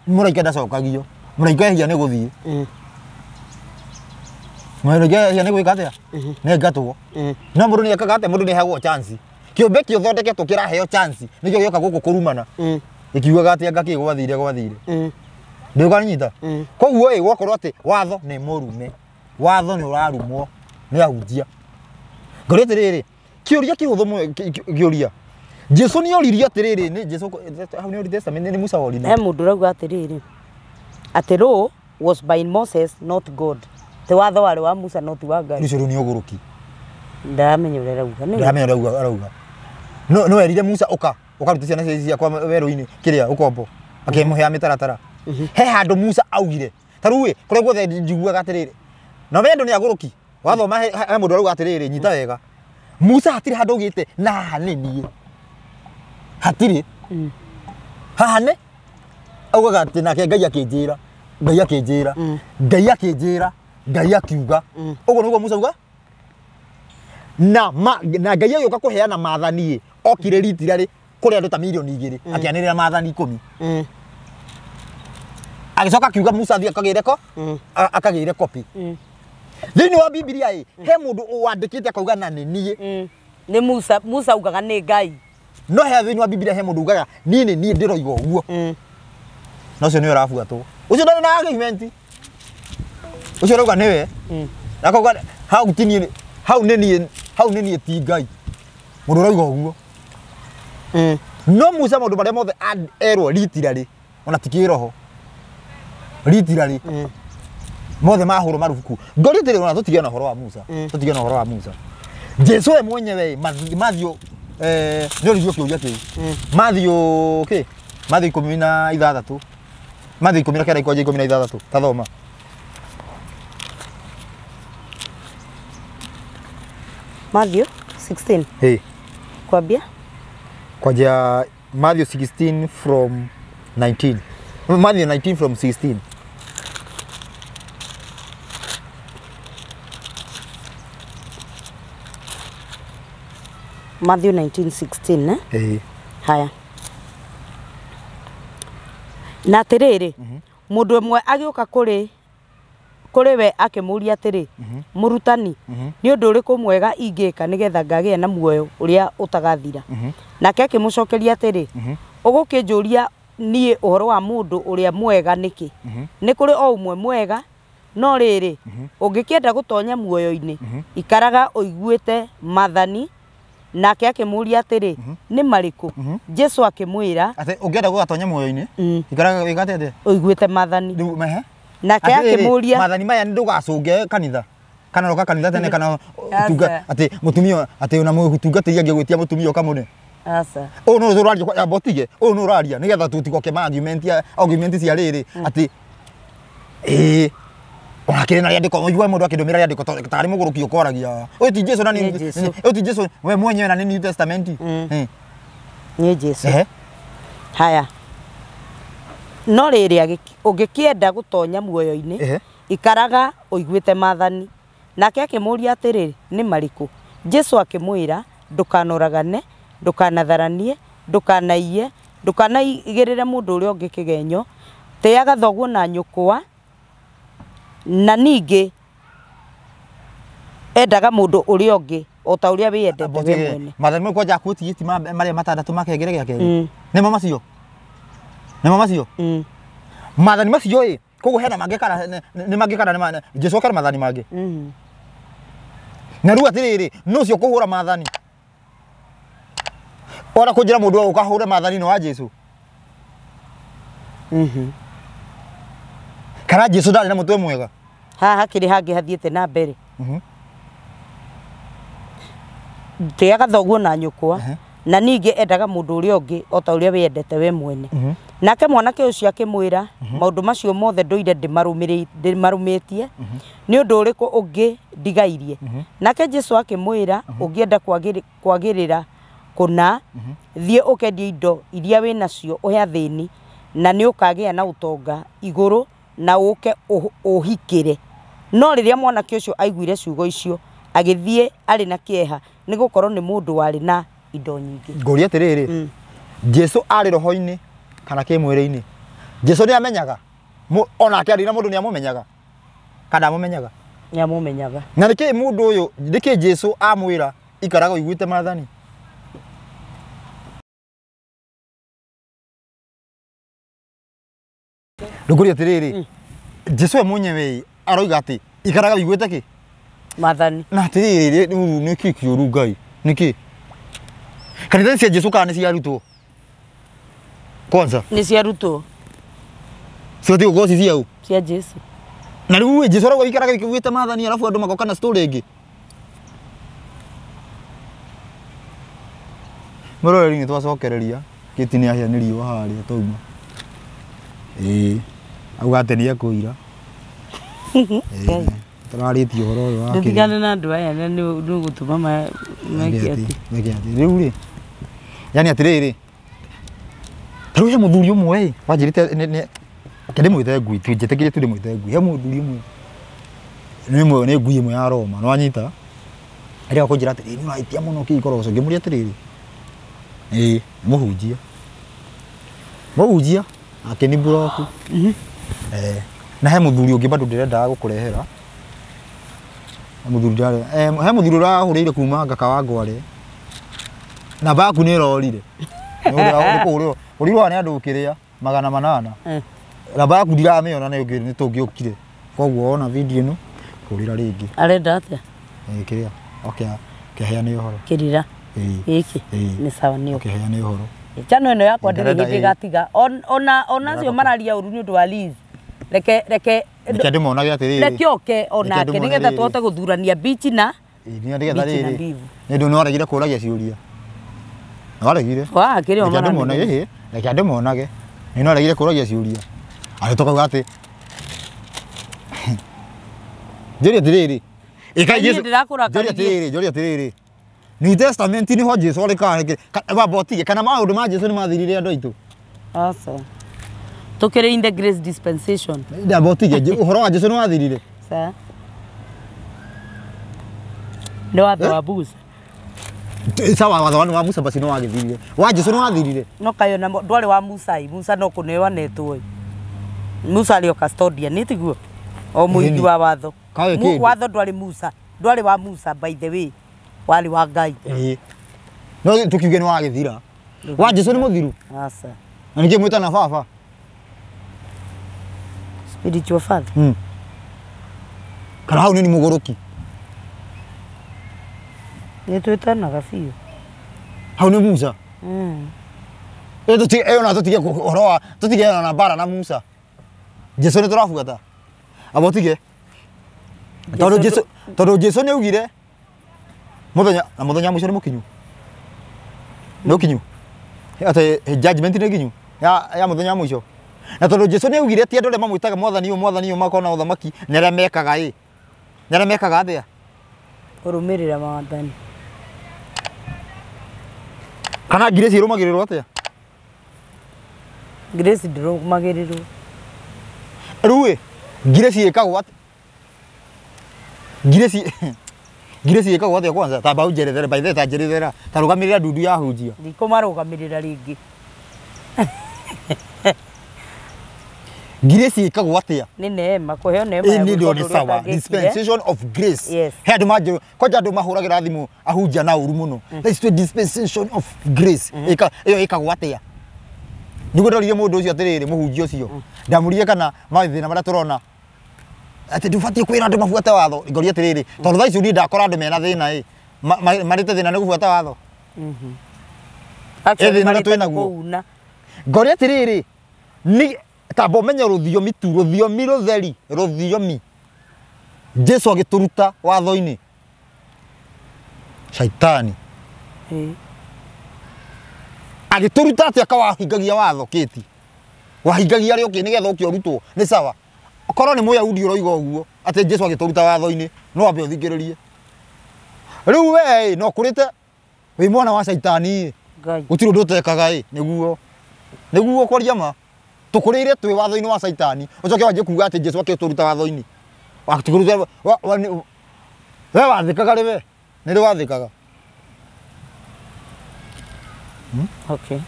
A: Mũraika ndacokagio. Mũraika ehia nĩ gũthiĩ. Mũraika ehia nĩ gwĩka atĩa? Nĩ ngatwo. No mũndũ nĩ ekaga atĩa? Mũndũ nĩ aheagwo chance. Kĩũmbe kĩũthondeketwo kĩraheo chance nĩkĩo gĩoka gũkũ kũrumana. Gĩkiugaga atĩ anga kĩ gwathire gwathire. Ndũkanyita. Koguo ĩ gwakorwo atĩ watho nĩ mũrume. Watho nĩ ũrarumwo nĩ ahunjia. Ngoria atĩrĩrĩ, kĩũria kĩhũthũ kĩũria. Jesu nĩ oririe atĩrĩrĩ, nĩ Jesu hau nĩ Old Testament nĩ Musa oririe.
B: He mũndũ ũrauga atĩrĩrĩ, atĩ law was by Moses not God. Te watho warĩ wa Musa not wa Ngai.
A: Ũcio rĩu nĩ ũgũrũki.
B: Ndaramenya ũrĩa arauga.
A: Ndaramenya ũrĩa arauga. No erire Musa ũka ũkarute ciana ciakwa werũ-inĩ kĩrĩa ũkombo akĩmũhea mĩtaratara. He handũ Musa augire. Ta rĩu ĩ kũrĩa guothe njiguaga atĩrĩrĩ. Na we andũ nĩ agũrũki. Wathoma he mũndũ arauga atĩrĩrĩ nyita wega. Musa hatirĩ handũ augĩte na haha nĩ niĩ. Hatirĩ. Haha nĩ augaga atĩ nake Ngai akĩnjĩra. Ngai akĩnjĩra. Ngai akĩnjĩra. Ngai akiuga. Ũguo nĩguo Musa auga. Na Ngai agĩũka kũheana maathani ĩ okire ritira rĩ kũrĩ andũ ta milioni 2 akĩanĩrĩra maathani 10. Agĩcoka akiuga Musa athiĩ akagĩre ko akagĩre kopi. Thĩinĩ wa Bibilia ĩ he mũndũ wandĩkĩte akauga na nĩ niĩ.
B: Nĩ Musa, Musa augaga nĩ Ngai.
A: No he thĩinĩ wa Bibilia he mũndũ ugaga niĩ nĩ niĩ ndĩroiga ũguo. Na ũcio nĩwe ũrabuatwo. Ũcio ndarĩ na argument. Ũcio ũrauga nĩwe. Akauga hau ti niĩ, hau nĩ niĩ, hau nĩ niĩ ti Ngai. Mũndũ ũrauga ũguo. No Musa maũndũ marĩa mothe erwo ritira rĩ, ona ti kĩroho. Ritira rĩ. Mothe mahũrwo marubuku. Ngoria atĩrĩrĩ, ona tũtige na ũhoro wa Musa. Tũtige na ũhoro wa Musa. Jesu we mwenyewe Matthew nĩ oririo kĩũria kĩu. Matthew kĩ? Matthew 16. Matthew 19 kwanja 16. Tathoma.
B: Matthew 16.
A: Hey.
B: Kwambia?
A: Kwanja Matthew 16 from 19. Matthew 19 from 16.
B: Matthew 19:16 eh?
A: Ĩĩ.
B: Haya na atĩrĩrĩ, mũndũ ũmwe agĩũka kũrĩ we akĩmũũria atĩrĩ, mũrutani, nĩ ũndũ ũrĩkũ mwega ingĩka nĩgetha ngagĩa na muoyo ũrĩa ũtagathira? Nake akĩmũcokeria atĩrĩ, ũgũkĩnjũria niĩ ũhoro wa mũndũ ũrĩa mwega nĩkĩ? Nĩ kũrĩ o ũmwe mwega, no rĩrĩ, ũngĩkĩenda gũtonya muoyo-inĩ, ikaraga ũiguĩte maathani. Nake akĩmũũria atĩrĩ, nĩ marĩkũ? Jesu akĩmwĩra,
A: atĩ ũngĩenda gũgatonya muoyo-inĩ, ikaraga wĩkate atĩa?
B: Ũiguĩte maathani.
A: Rĩu mehe
B: Nake akĩmũũria,
A: maathani maya ndũgacũnge kanitha kana roka kanitha tene kana
B: Aca.
A: atĩ mũtumia atĩ ona mũtungatĩri angĩgwĩtia mũtumia ũkamũne.
B: Aca.
A: Ũyũ nĩ ũraria amba ũtige, ũyũ nĩ ũraria nĩgetha tũtigoke ma argument cia rĩrĩ atĩ ĩĩ ona kĩrĩ na rĩandĩko ũigua mũndũ akĩndũmĩra rĩandĩko tarĩ mũgũrũki ũkoragia ũyũ ti Jesu na
B: Nĩ Jesu.
A: ũyũ ti Jesu we mwenyewe na nĩ New Testament.
B: Nĩ Jesu.
A: Ehe.
B: Haya no rĩrĩ, ũngĩkĩenda gũtonya muoyo-inĩ, ikaraga ũiguĩte maathani. Nake akĩmũũria atĩrĩ, nĩ marĩkũ? Jesu akĩmwĩra, ndũkanoragane, ndũkanatharanie, ndũkanaiye, ndũkanaigĩrĩre mũndũ ũrĩa ũngĩ kĩgenyo, tĩaga thoguo na nyũkwa, na ningĩ endaga mũndũ ũrĩa ũngĩ o ta ũrĩa wĩyendete we mwene.
A: Maathani mau kwanja akuĩtie ti marĩa matandatũ ma kĩengere gĩa kerĩ. Nĩmo macio? Nĩmo macio? Maathani macio ĩ koguo hena mangĩ kana nĩ mangĩ kana nĩ Jesu akĩra maathani mangĩ. Na rĩu atĩrĩrĩ, nũ ũcio kũhũra maathani? Ora kũnjĩra mũndũ ũkahũre maathani nĩ wa Jesu. Kana Jesu ndarĩ na mũtwe mwega?
B: Haha hakĩrĩ hangĩ hathiĩte na mbere. Tĩaga thoguo na nyũkwa, na ningĩ endaga mũndũ ũrĩa ũngĩ o ta ũrĩa wĩyendete we mwene. Nake mwanake ũcio akĩmwĩra, maũndũ macio mothe ndũire ndĩmarũmĩtie, nĩ ũndũ ũrĩkũ ũngĩ ndigairie? Nake Jesu akĩmwĩra, ũngĩenda kwagĩrĩra kũna, thiĩ ũkendie indo iria wĩ nacio ũhe athĩni, na nĩ ũkagĩa na ũtonga igũrũ, na ũke ũhikĩre. No rĩrĩa mwanake ũcio aiguire ciugo icio, agĩthiĩ arĩ na kĩeha, nĩ gũkorwo nĩ mũndũ warĩ na indo nyingĩ.
A: Ngũria atĩrĩrĩ, Jesu arĩ roho-inĩ kana kĩmwĩrĩ-inĩ? Jesu nĩ amenyaga onake arĩ na mũndũ nĩ amũmenyaga kana amũmenyaga?
B: Nĩ amũmenyaga.
A: Na nĩkĩ mũndũ ũyũ, nĩkĩ Jesu amwĩra ikaraga ũiguĩte maathani? Ngũria atĩrĩrĩ, Jesu we mwenyewe aroiga atĩ ikaraga ũiguĩte kĩ?
B: Maathani.
A: Na atĩrĩrĩ, rĩu nĩkĩ kĩũru Ngai? Nĩkĩ? Kanitha cia Jesu kana nĩ cia arutwo? Kwanza
B: nĩ cia arutwo.
A: Cibatiĩ gũkorwo ci cia ũ?
B: Cia Jesu.
A: Na rĩu Jesu arauga ikaraga ũiguĩte maathani arabu andũ magoka na story ĩngĩ. Mũroreri nĩ twacokereria gĩti nĩ ahĩa nĩ riũa harĩa twauma. Ĩĩ auga atĩ nĩ ekũira. Tũrarĩtie ũhoro ũyũ wa kĩrĩa.
B: Ndũtigane na andũ aya na nĩ ũgũtũma meke atĩ.
A: Meke atĩ. Rĩu rĩ, yani atĩrĩrĩ, ta rĩu he mũthuri ũmwe ĩ wanjĩrĩte reke ndĩmwĩte ngui, njĩtĩkĩrie tu ndĩmwĩte ngui. He mũthuri ũmwe nĩ ngui ĩmwe ya Roma, nĩ wanyita? Arĩa akũnjĩra atĩrĩrĩ, nĩ ũrahĩtia mũno kĩikorogoco. Ngĩmũria atĩrĩrĩ, ĩĩ mũhunjia. Mũhunjia akĩnimburoku. Na he mũthuri ũngĩ bado ndĩrendaga gũkũrehera. He mũthuri ũrahũrĩire kuma Ngaka wa Ngware. Namba yaku nĩ ĩrorire. Ũrĩrwo nĩ andũ kĩrĩa 800. Namba yaku ndiramĩona nĩ tũngĩũkire. Koguo wona video ĩno hũrĩra rĩngĩ.
B: Arenda atĩa?
A: Kĩrĩa kĩheane ũhoro.
B: Kĩrĩra. Gĩkĩ nĩ sawa nĩ
A: kĩheane ũhoro.
B: Channel ĩno yakwa ndĩrĩ hĩndĩ ĩgatiga. Ona acio mararia ũru nĩ ũndũ wa Liz. Reke reke
A: reke ndĩmonage atĩrĩrĩ.
B: Reke oke onake nĩgetha tũhote gũthurania mbici na
A: nĩgetha rĩrĩ. Nĩ ũndũ nĩwaregire kũragia ciũria. Nĩwaregire.
B: Wa kĩrĩa
A: o reke andũ monage. Nĩ nĩwaregire kũragia ciũria. Arĩ tũkauga atĩ njũria atĩrĩrĩ. Ĩkai Jesu. Njũria atĩrĩrĩ. New Testament nĩho Jesu arĩ kana wamba ũtige kana maũndũ ma Jesu nĩ mathirire andũ aitũ.
B: Aca. Tũkĩrĩ in the grace dispensation.
A: Ndamba ũtige ũhoro wa Jesu nĩ wathirire.
B: Sa. Nĩ watho wa Musa.
A: Sawa watho wa Musa basi no wagithirire. Wa Jesu no wathirire.
B: No kayo na ndwari wa Musa i Musa no kunewa netwo. Musa ari o custodian ni tiguo. O muigi wa watho. Watho ndwari Musa. Ndwari wa Musa by the way. Wari wa Ngai.
A: Eh. No tukiuge ni wagithira. Wa Jesu ni muthiru.
B: Asa.
A: Na niki mwita na baba.
B: Spiritual father.
A: Kana hau ni muguruki.
B: Ni twitanaga biũ.
A: Hau ni Musa. Ĩyo tutige ĩyo na tutige ũhoro wa tutige na bara na Musa. Jesu ni tũrabuata. Abo tige. Tondũ Jesu nĩ augire muthenya na muthenya mũico nĩ mũkinyu. Nĩ ũkinyu. Atĩ judgment nĩ nginyu ya muthenya mũico. Na tondũ Jesu nĩ augire ti andũ arĩa mamwĩtaga mwathani ũyũ mwathani ũyũ makona ũthamaki nĩ arĩa mekaga ĩ. Nĩ arĩa mekaga atĩa?
B: Kũrũmĩrĩra maathani.
A: Kana grace ĩrũmagĩrĩrwo atĩa?
B: Grace ndĩrũmagĩrĩrwo.
A: Rĩu ĩ grace ĩkagwo atĩa? Grace ĩkagwo atĩa kwanza? Ta unjerethere by the way ta njerethera ta rũgamĩrĩra ndundu ya hunjia.
B: Ndikũmarũgamĩrĩra rĩngĩ.
A: Grace ĩkagwo atĩa?
B: Nĩ neema kũheo neema
A: ya gwĩka ũndũ ũrĩa ũtangĩkire. Dispensation of grace.
B: Yes.
A: He andũ manjũ kwanja andũ mahũragĩra thimũ ahunjia na ũru mũno. That's the dispensation of grace. Ĩka ĩyo ĩkagwo atĩa? Nĩguo ndoririe mũndũ ũcio atĩrĩrĩ mũhunjia ũcio. Ndamũririe kana mathĩna marĩa tũrona atĩ ndũbatiĩ kwĩra andũ mabuate watho. Ngoria atĩrĩrĩ tondũ thaa ici niĩ ndakora andũ mena thĩna ĩ marĩte thĩna nĩ gũbuata watho. Thĩna ũrĩa twĩnaguo. Ngoria atĩrĩrĩ nĩ tamba ũmenye rũthiomi tu rũthiomi rũtheri rũthiomi Jesu agĩtũruta watho-inĩ. Shaitani agĩtũruta atĩ akawahingagia watho kĩti wahingagia arĩa ũkĩ nĩgetha ũke ũrutwo nĩ sawa. Okorwo nĩ Mũyahudi ũroiga ũguo atĩ Jesu agĩtũruta watho-inĩ no ambe ũthikĩrĩrie. Rĩu we no kũrĩte wĩ mwana wa Shaitani ĩ gũtirĩ ũndũ ũtekaga ĩ nĩguo nĩguo kwaria ma tũkũrĩire twĩ watho-inĩ wa Shaitani ũcoke wanjie kuga atĩ Jesu akĩtũruta watho-inĩ. Wakĩtũruta we wathĩkaga rĩ we nĩ rĩ wathĩkaga?
B: Okay.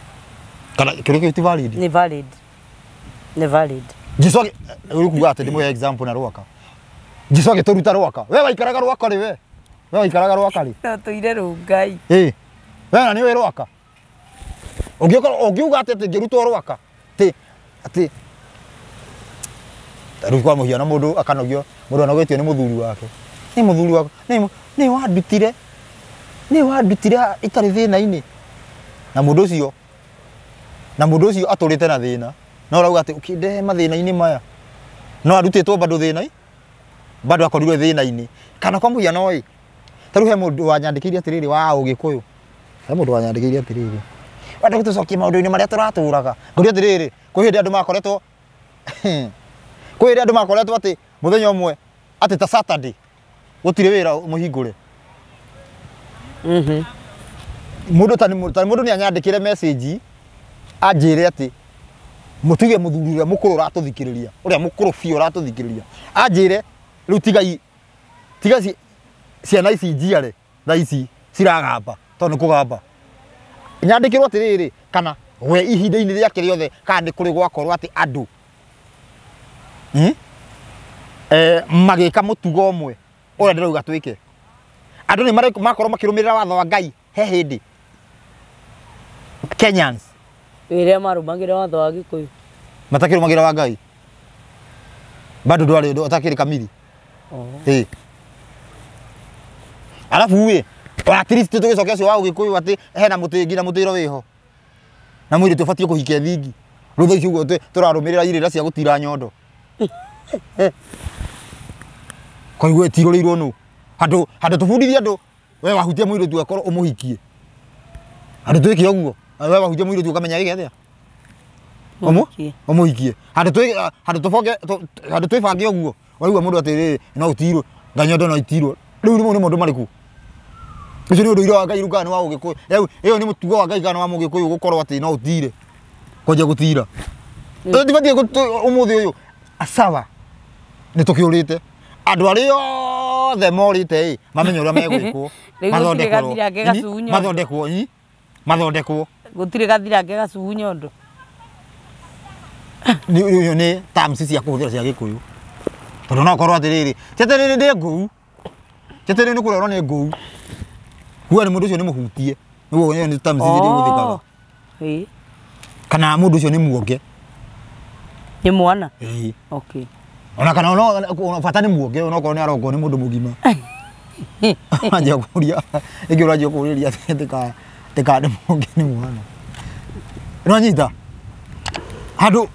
A: Kana kĩũria kĩu ti valid?
B: Nĩ valid. Nĩ valid.
A: Jesu rĩu kuga atĩ ndĩmũhe example na rwaka. Jesu agĩtũruta rwaka. We waikaraga rwaka rĩ we? We waikaraga rwaka rĩ?
B: No tũire Rũngai.
A: Ĩ. We na nĩ ũĩ rwaka? Ũngĩkorwo ũngiuga atĩ ngĩrutwo rwaka atĩ atĩ rĩu kwa mũhiano mũndũ akanogio mũndũ anogetio nĩ mũthuri wake. Nĩ mũthuri wakwa nĩ wandutire nĩ wandutire itarĩ thĩna-inĩ. Na mũndũ ũcio atũrĩte na thĩna no ũrauga atĩ ũkĩndehe mathĩna-inĩ maya no arutĩtwo bado thĩna bado akorirwo thĩna-inĩ. Kana kwa mũhiano ĩ ta rĩu he mũndũ wanyandĩkĩire atĩrĩrĩ wa Ũgĩkũyũ he mũndũ wanyandĩkĩire atĩrĩrĩ wenda gũtũcokia maũndũ-inĩ marĩa tũratũraga. Ngũria atĩrĩrĩ kwĩ hĩndĩ andũ makoretwo kwĩ hĩndĩ andũ makoretwo atĩ mũthenya ũmwe atĩ ta Saturday gũtirĩ wĩra mũhingũre. Mũndũ ta mũndũ nĩ anyandĩkĩre message anjĩre atĩ mũtige mũthuri ũrĩa mũkũrũ ũratũthikĩrĩria ũrĩa mũkũrũ biũ ũratũthikĩrĩria anjĩre rĩu tiga ciana ici njiare thaa ici ciragamba tondũ nĩ kũgamba. Nyandĩkĩrwo atĩrĩrĩ kana we ihinda-inĩ rĩake rĩothe kana nĩ kũrĩ gwakorwo atĩ andũ magĩka mũtugo ũmwe ũrĩa ndĩrauga twĩke. Andũ nĩ makorwo makĩrũmĩrĩra watho wa Ngai he hĩndĩ Kenyans
B: ĩrĩa marũmagĩrĩra watho wa Gĩkũyũ
A: matakĩrũmagĩrĩra wa Ngai bado ndwarĩ ũtakĩrĩ kamiri. Ĩ arabu ĩ at least tũgĩcokia ũcio wa Ũgĩkũyũ atĩ hena mũtĩ nginya mũtĩro wĩho na mũirĩtu ũbatiĩ kũhikia thingi. Rĩu thaa ici ũguo tũrarũmĩrĩra irĩra cia gũtira nyondo koiguo ĩtirũrĩirwo nũ handũ tũbundithie andũ we wahutia mũirĩtu akorwo ũmũhikie handũ twĩke ũguo we wahutia mũirĩtu ũkamenya ĩke atĩa ũmũhikie handũ tũbonge handũ twĩbange ũguo waigua mũndũ atĩrĩrĩ no ũtirwo nganyondo no itirwo. Rĩu nĩ maũndũ marĩkũ? Ũcio nĩ ũndũire wa Ngai rĩu kana nĩ wa Ũgĩkũyũ? Rĩu ĩyo nĩ mũtugo wa Ngai kana wa Mũgĩkũyũ gũkorwo atĩ no ũtire kwanjia gũtira. Tũtibatiĩ ũmũthĩ ũyũ sawa nĩ tũkĩũrĩte andũ arĩa othe morĩte ĩ mamenye ũrĩa megwĩkwo.
B: Mathondekwo.
A: Mathondekwo ĩ mathondekwo.
B: Gũtirĩ gathirange gacuhu nyondo.
A: Nĩ nĩ terms cia kũhũthĩra cia Gĩkũyũ. Tondũ no korwo atĩrĩrĩ, ti atĩrĩrĩ ndĩ ngũu. Ti atĩrĩrĩ nĩ kũrorwo nĩ ngũu. Kuga nĩ mũndũ ũcio nĩ mũhutie. Nĩguo nĩ terms iria ihũthĩkaga.
B: Ĩĩ.
A: Kana mũndũ ũcio nĩ muonge.
B: Nĩ mwana?
A: Ĩĩ.
B: Okay.
A: Ona kana ona bata nĩ muonge ona okorwo nĩ arongwo nĩ mũndũ mũgima. Anjia kũria, ĩngĩ ũranjia kũrĩria atĩ ka nĩ muonge nĩ mwana. No nyita. Handũ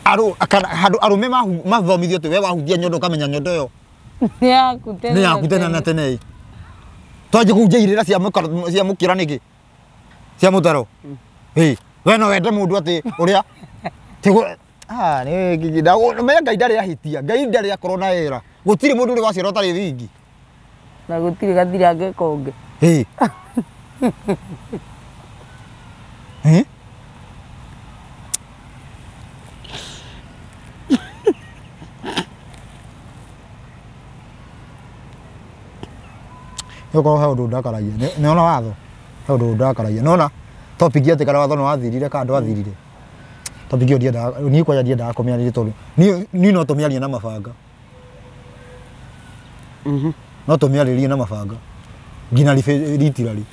A: handũ arũme mathomithio atĩ we wahutia nyondo ũkamenya nyondo ĩyo
B: nĩ yaku tene.
A: Nĩ yaku tene na tene. Twanjie kũhunjia irĩra cia mũkĩra nĩkĩ? Cia mũtaro. Ĩĩ, we no wende mũndũ atĩ ũrĩa ah nĩ menya Ngai ndarĩ ahĩtia, Ngai ndarĩ akorwo na wĩra. Gũtirĩ mũndũ ũrĩ waciarwo ũtarĩ thingi.
B: Na gũtirĩ gathirange konge.
A: Ĩĩ. Ĩĩ. Nĩũkorwo he ũndũ ndakaragia. Nĩona watho? He ũndũ ndakaragia. Nĩona topic atĩ kana watho nĩwathirire kana ndwathirire. Topic ĩyo ndiendaga, niĩ kwanja ndiendaga kũmĩarĩria tondũ niĩ no tũmĩarie na mabanga. No tũmĩarĩrie na mabanga. Nginya literally.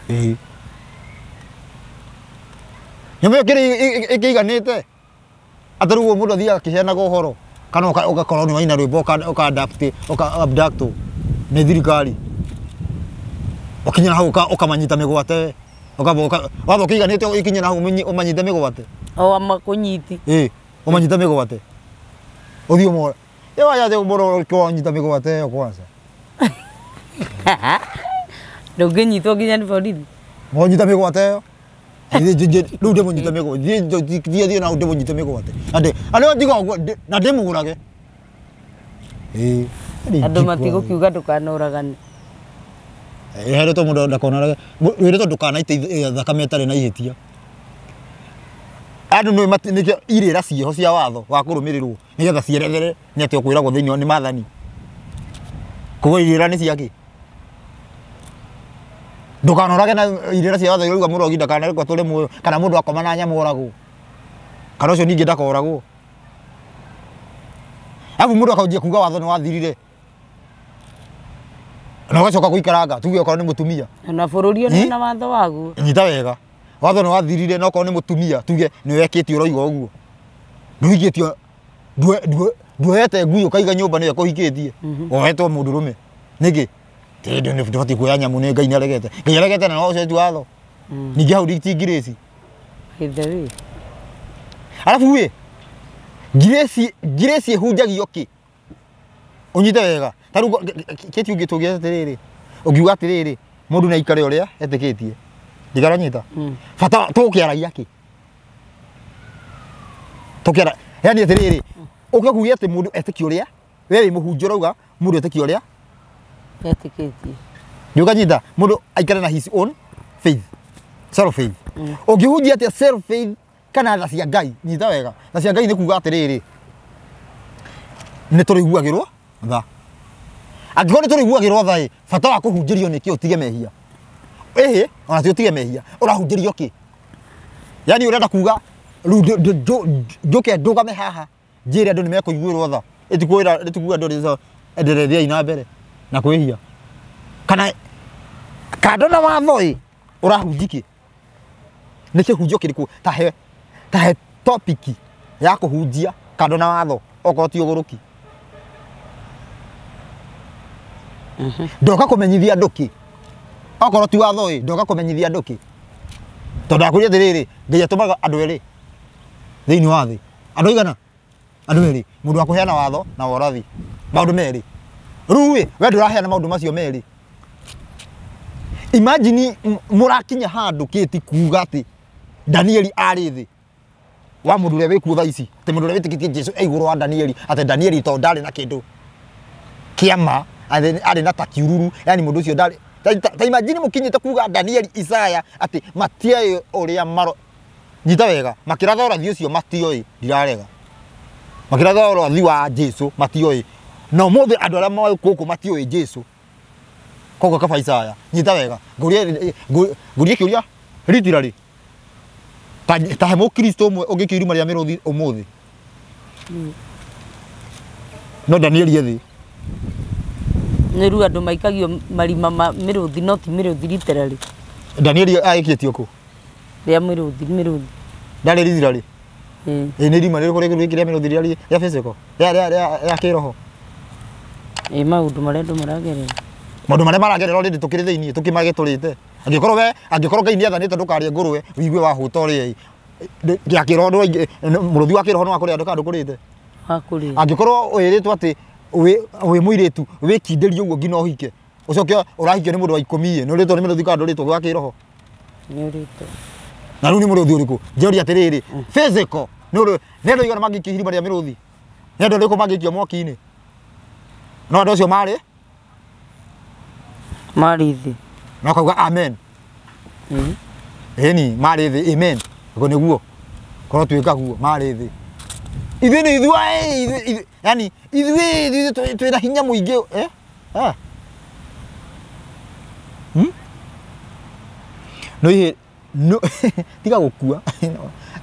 A: Ĩĩ. Nyamũ ĩyo kĩrĩ ĩkĩiganĩte. Atĩ rĩu mũndũ athiaga akĩheanaga ũhoro kana ũgakorwo nĩ waina rwĩmbo ũka adapt ũka abduct nĩ thirikari. Ũkinya hau ũkamanyita mĩgwate. Watho ũkĩiganĩte ũkinya hau ũmanyite mĩgwate.
B: O amakũnyiti.
A: Ĩĩ, ũmanyite mĩgwate. Ũthiĩ ũmore. Ĩ waya thĩ mũndũ ũkĩwanyita mĩgwate ĩyo kwanza.
B: Ndũngĩnyitwo nginya nĩ borithi.
A: Mwanyita mĩgwate ĩyo. Rĩu ndĩmũnyite mĩgwate. Thiĩ na ndĩmũnyite mĩgwate. Andũ tiga ũguo na ndĩmũgũrage. Ĩĩ.
B: Andũ matigũkiuga ndũkanoragane.
A: Ĩĩ, mũndũ ndakonorage. Wĩrĩtwo ndũkanaite thakame ĩtarĩ na ihĩtia. Andũ nĩ nĩkĩo irĩra ciĩho cia watho wa kũrũmĩrĩrwo nĩgetha cierethere nĩ atĩ ũkwĩragwo thĩinĩ nĩ maathani. Koguo irĩra nĩ ciakĩ? Ndũkanorage na irĩra cia watho irauga mũrogi ndakanarekwo atũre muoyo kana mũndũ akoma na nyamũ oragwo. Kana ũcio ningĩ ndakoragwo. Arabu mũndũ akanjia kuga watho nĩ wathirire. Na ũgacoka gũikaranga tuge okorwo nĩ mũtumia.
B: Na bũrũri ona na watho waguo.
A: Nyita wega. Watho nĩ wathirire na okorwo nĩ mũtumia tuge nĩ wekĩtie ũroiga ũguo. Ndũhikĩtio nduoete ngui ũkaiga nyũmba nĩyo ĩkũhikĩtie. Woetwo mũndũrũme. Nĩkĩ? Tondũ nĩ ndũbatiĩ kuoya nyamũ nĩ Ngai nĩaregete. Ngai aregete na no ũcio ti watho. Ningĩ hau ti ngirĩci.
B: Ithe wĩ.
A: Arabu ĩ ngirĩci ĩhunjagio kĩ? Ũnyite wega. Ta rĩu kĩti ũngĩ tũngĩeta atĩrĩrĩ, ũngiuga atĩrĩrĩ, mũndũ nĩ aikare ũrĩa etĩkĩtie. Ndikaranyita. Bata tũgũkĩaragia kĩ? Tũkĩara, yani atĩrĩrĩ, ũke kuuge atĩ mũndũ etĩkie ũrĩa, we wĩ mũhunjia ũrauga mũndũ etĩkie ũrĩa
B: etĩkĩtie.
A: Nĩũkanyita mũndũ aikare na his own faith, self faith. Ũngĩhunjia atĩa self faith kana tha cia Ngai? Nyita wega. Tha cia Ngai nĩ kuuga atĩrĩrĩ, nĩ tũrĩiguagĩrwo tha. Angĩkorwo nĩ tũrĩiguagĩrwo tha ĩ, bata wa kũhunjĩrio nĩ kĩ ũtige mehia? Ĩhĩ, ona ti ũtige mehia, ũrahunjĩrio kĩ? Yani ũrenda kuga rĩu njũke ndũgame haha njĩre andũ nĩ mekũiguĩrwo tha. Ĩtikuĩra ĩtikuga andũ endereei na mbere na kwĩhia. Kana kando na watho ĩ, ũrahunjia kĩ? Nĩ kĩhunjio kĩrĩkũ? Ta he topic ya kũhunjia kando na watho okorwo ti ũgũrũki. Ndoka kũmenyithia andũ kĩ? Okorwo ti watho ĩ, ndoka kũmenyithia andũ kĩ? Tondũ ndakwĩrire atĩrĩrĩ, Ngai atũmaga andũ erĩ thĩinĩ wa thĩ. Andũ aigana? Andũ erĩ. Mũndũ wa kũheana watho na wa ũrathi. Maũndũ merĩ. Rĩu ĩ, we ndũraheana maũndũ macio merĩ. Imagine mũrakinya handũ kĩti kuga atĩ Danieli arĩ thĩ wa mũndũ ũrĩa wĩkuo thaa ici, atĩ mũndũ ũrĩa wĩtĩkĩtie Jesũ e igũrũ wa Danieli, atĩ Danieli tondũ ndarĩ na kĩndũ kĩa ma, arĩ na ta kiururu, yani mũndũ ũcio ndarĩ ta imagine mũkinyĩte kuga Danieli Isaya atĩ matiaĩ ũrĩa maro. Nyita wega, makĩratha ũrathi ũcio matioĩ, ndirarega. Makĩratha ũrathi wa Jesũ matioĩ. Na ũmũthĩ andũ arĩa moĩ gũkũ matiũĩ Jesu. Koguo kaba Isaya, nyita wega. Ngũrie kĩũria literally. Ta he mũkristo ũmwe ũngĩikio irima rĩa mĩrũthi ũmũthĩ. No Danieli ethĩ.
B: Nĩ rĩu andũ maikagio marima ma mĩrũthi no ti mĩrũthi literally.
A: Danieli aikĩtio kũ?
B: Rĩa mĩrũthi mĩrũthi.
A: Ndarĩ literally. Ĩ nĩ irima rĩrĩkũ rĩngĩ rĩa mĩrũthi rĩa physical? Rĩa kĩroho.
B: Ĩ maũndũ marĩa andũ maragerera.
A: Maũndũ marĩa maragerera already tũkĩrĩ thĩinĩ tũkĩmagĩtũrĩte. Angĩkorwo we angĩkorwo Ngai nĩathanĩte ndũkarĩe ngũrwe ũigue wahũta ũrĩe. Gĩa kĩroho mũrũthi wa kĩroho nĩ wakũrĩa andũ kana ndũkũrĩte.
B: Wakũrĩa.
A: Angĩkorwo wĩrĩtwo atĩ wĩ mũirĩtu wĩkindĩrie ũguo nginya ũhike. Ũcoke ũrahikio nĩ mũndũ wa 10 nĩ ũrĩtwo nĩ mĩrũthi kana ndũrĩtwo gwa kĩroho.
B: Nĩ ũrĩtwo.
A: Na rĩu nĩ mũrũthi ũrĩkũ? Njũria atĩrĩrĩ, physical nĩ andũ aigana mangĩikio irima rĩa mĩrũthi? Nĩ andũ arĩkũ mangĩikio mwaki-inĩ? No andũ acio marĩ?
B: Marĩ thĩ.
A: Na ũkauga amen. Ĩni marĩ thĩ amen. Ũguo nĩguo. Korwo twĩka guo marĩ thĩ. Ithuĩ nĩ ithuĩ yani ithuĩ twĩna hinya mũingĩ eh? Ah. No ihe no tiga gũkua.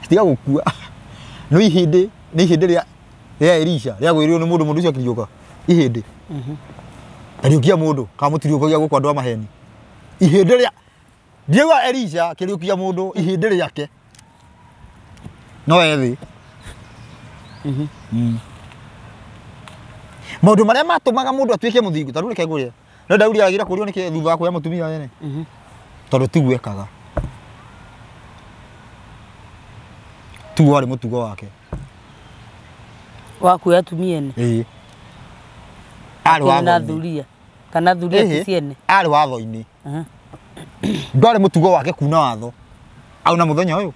A: Tiga gũkua. No ihĩndĩ nĩ ihĩndĩ rĩa Elisha rĩa gwĩrwo nĩ mũndũ ũcio akĩriũka. Ihĩndĩ. Ariũkia mũndũ kana mũtiriũkagia gũkũ andũ a maheni. Ihĩndĩ rĩa ndiauga Elisha akĩriũkia mũndũ ihĩndĩ rĩake. No ethĩ. Maũndũ marĩa matũmaga mũndũ atuĩke mũthingu ta rĩu reke ngũrie. No Daudi agĩra kũrio nĩkĩ thutha wa kuoya mũtumia wene. Tondũ tiguo ekaga. Tiguo warĩ mũtugo wake.
B: Wa kuoya atumia ene?
A: Ĩĩ. Arĩ watho-inĩ.
B: Thuria. Kana thuria ti ciene?
A: Arĩ watho-inĩ. Ndwarĩ mũtugo wake kuna watho. Auna mũthenya ũyũ.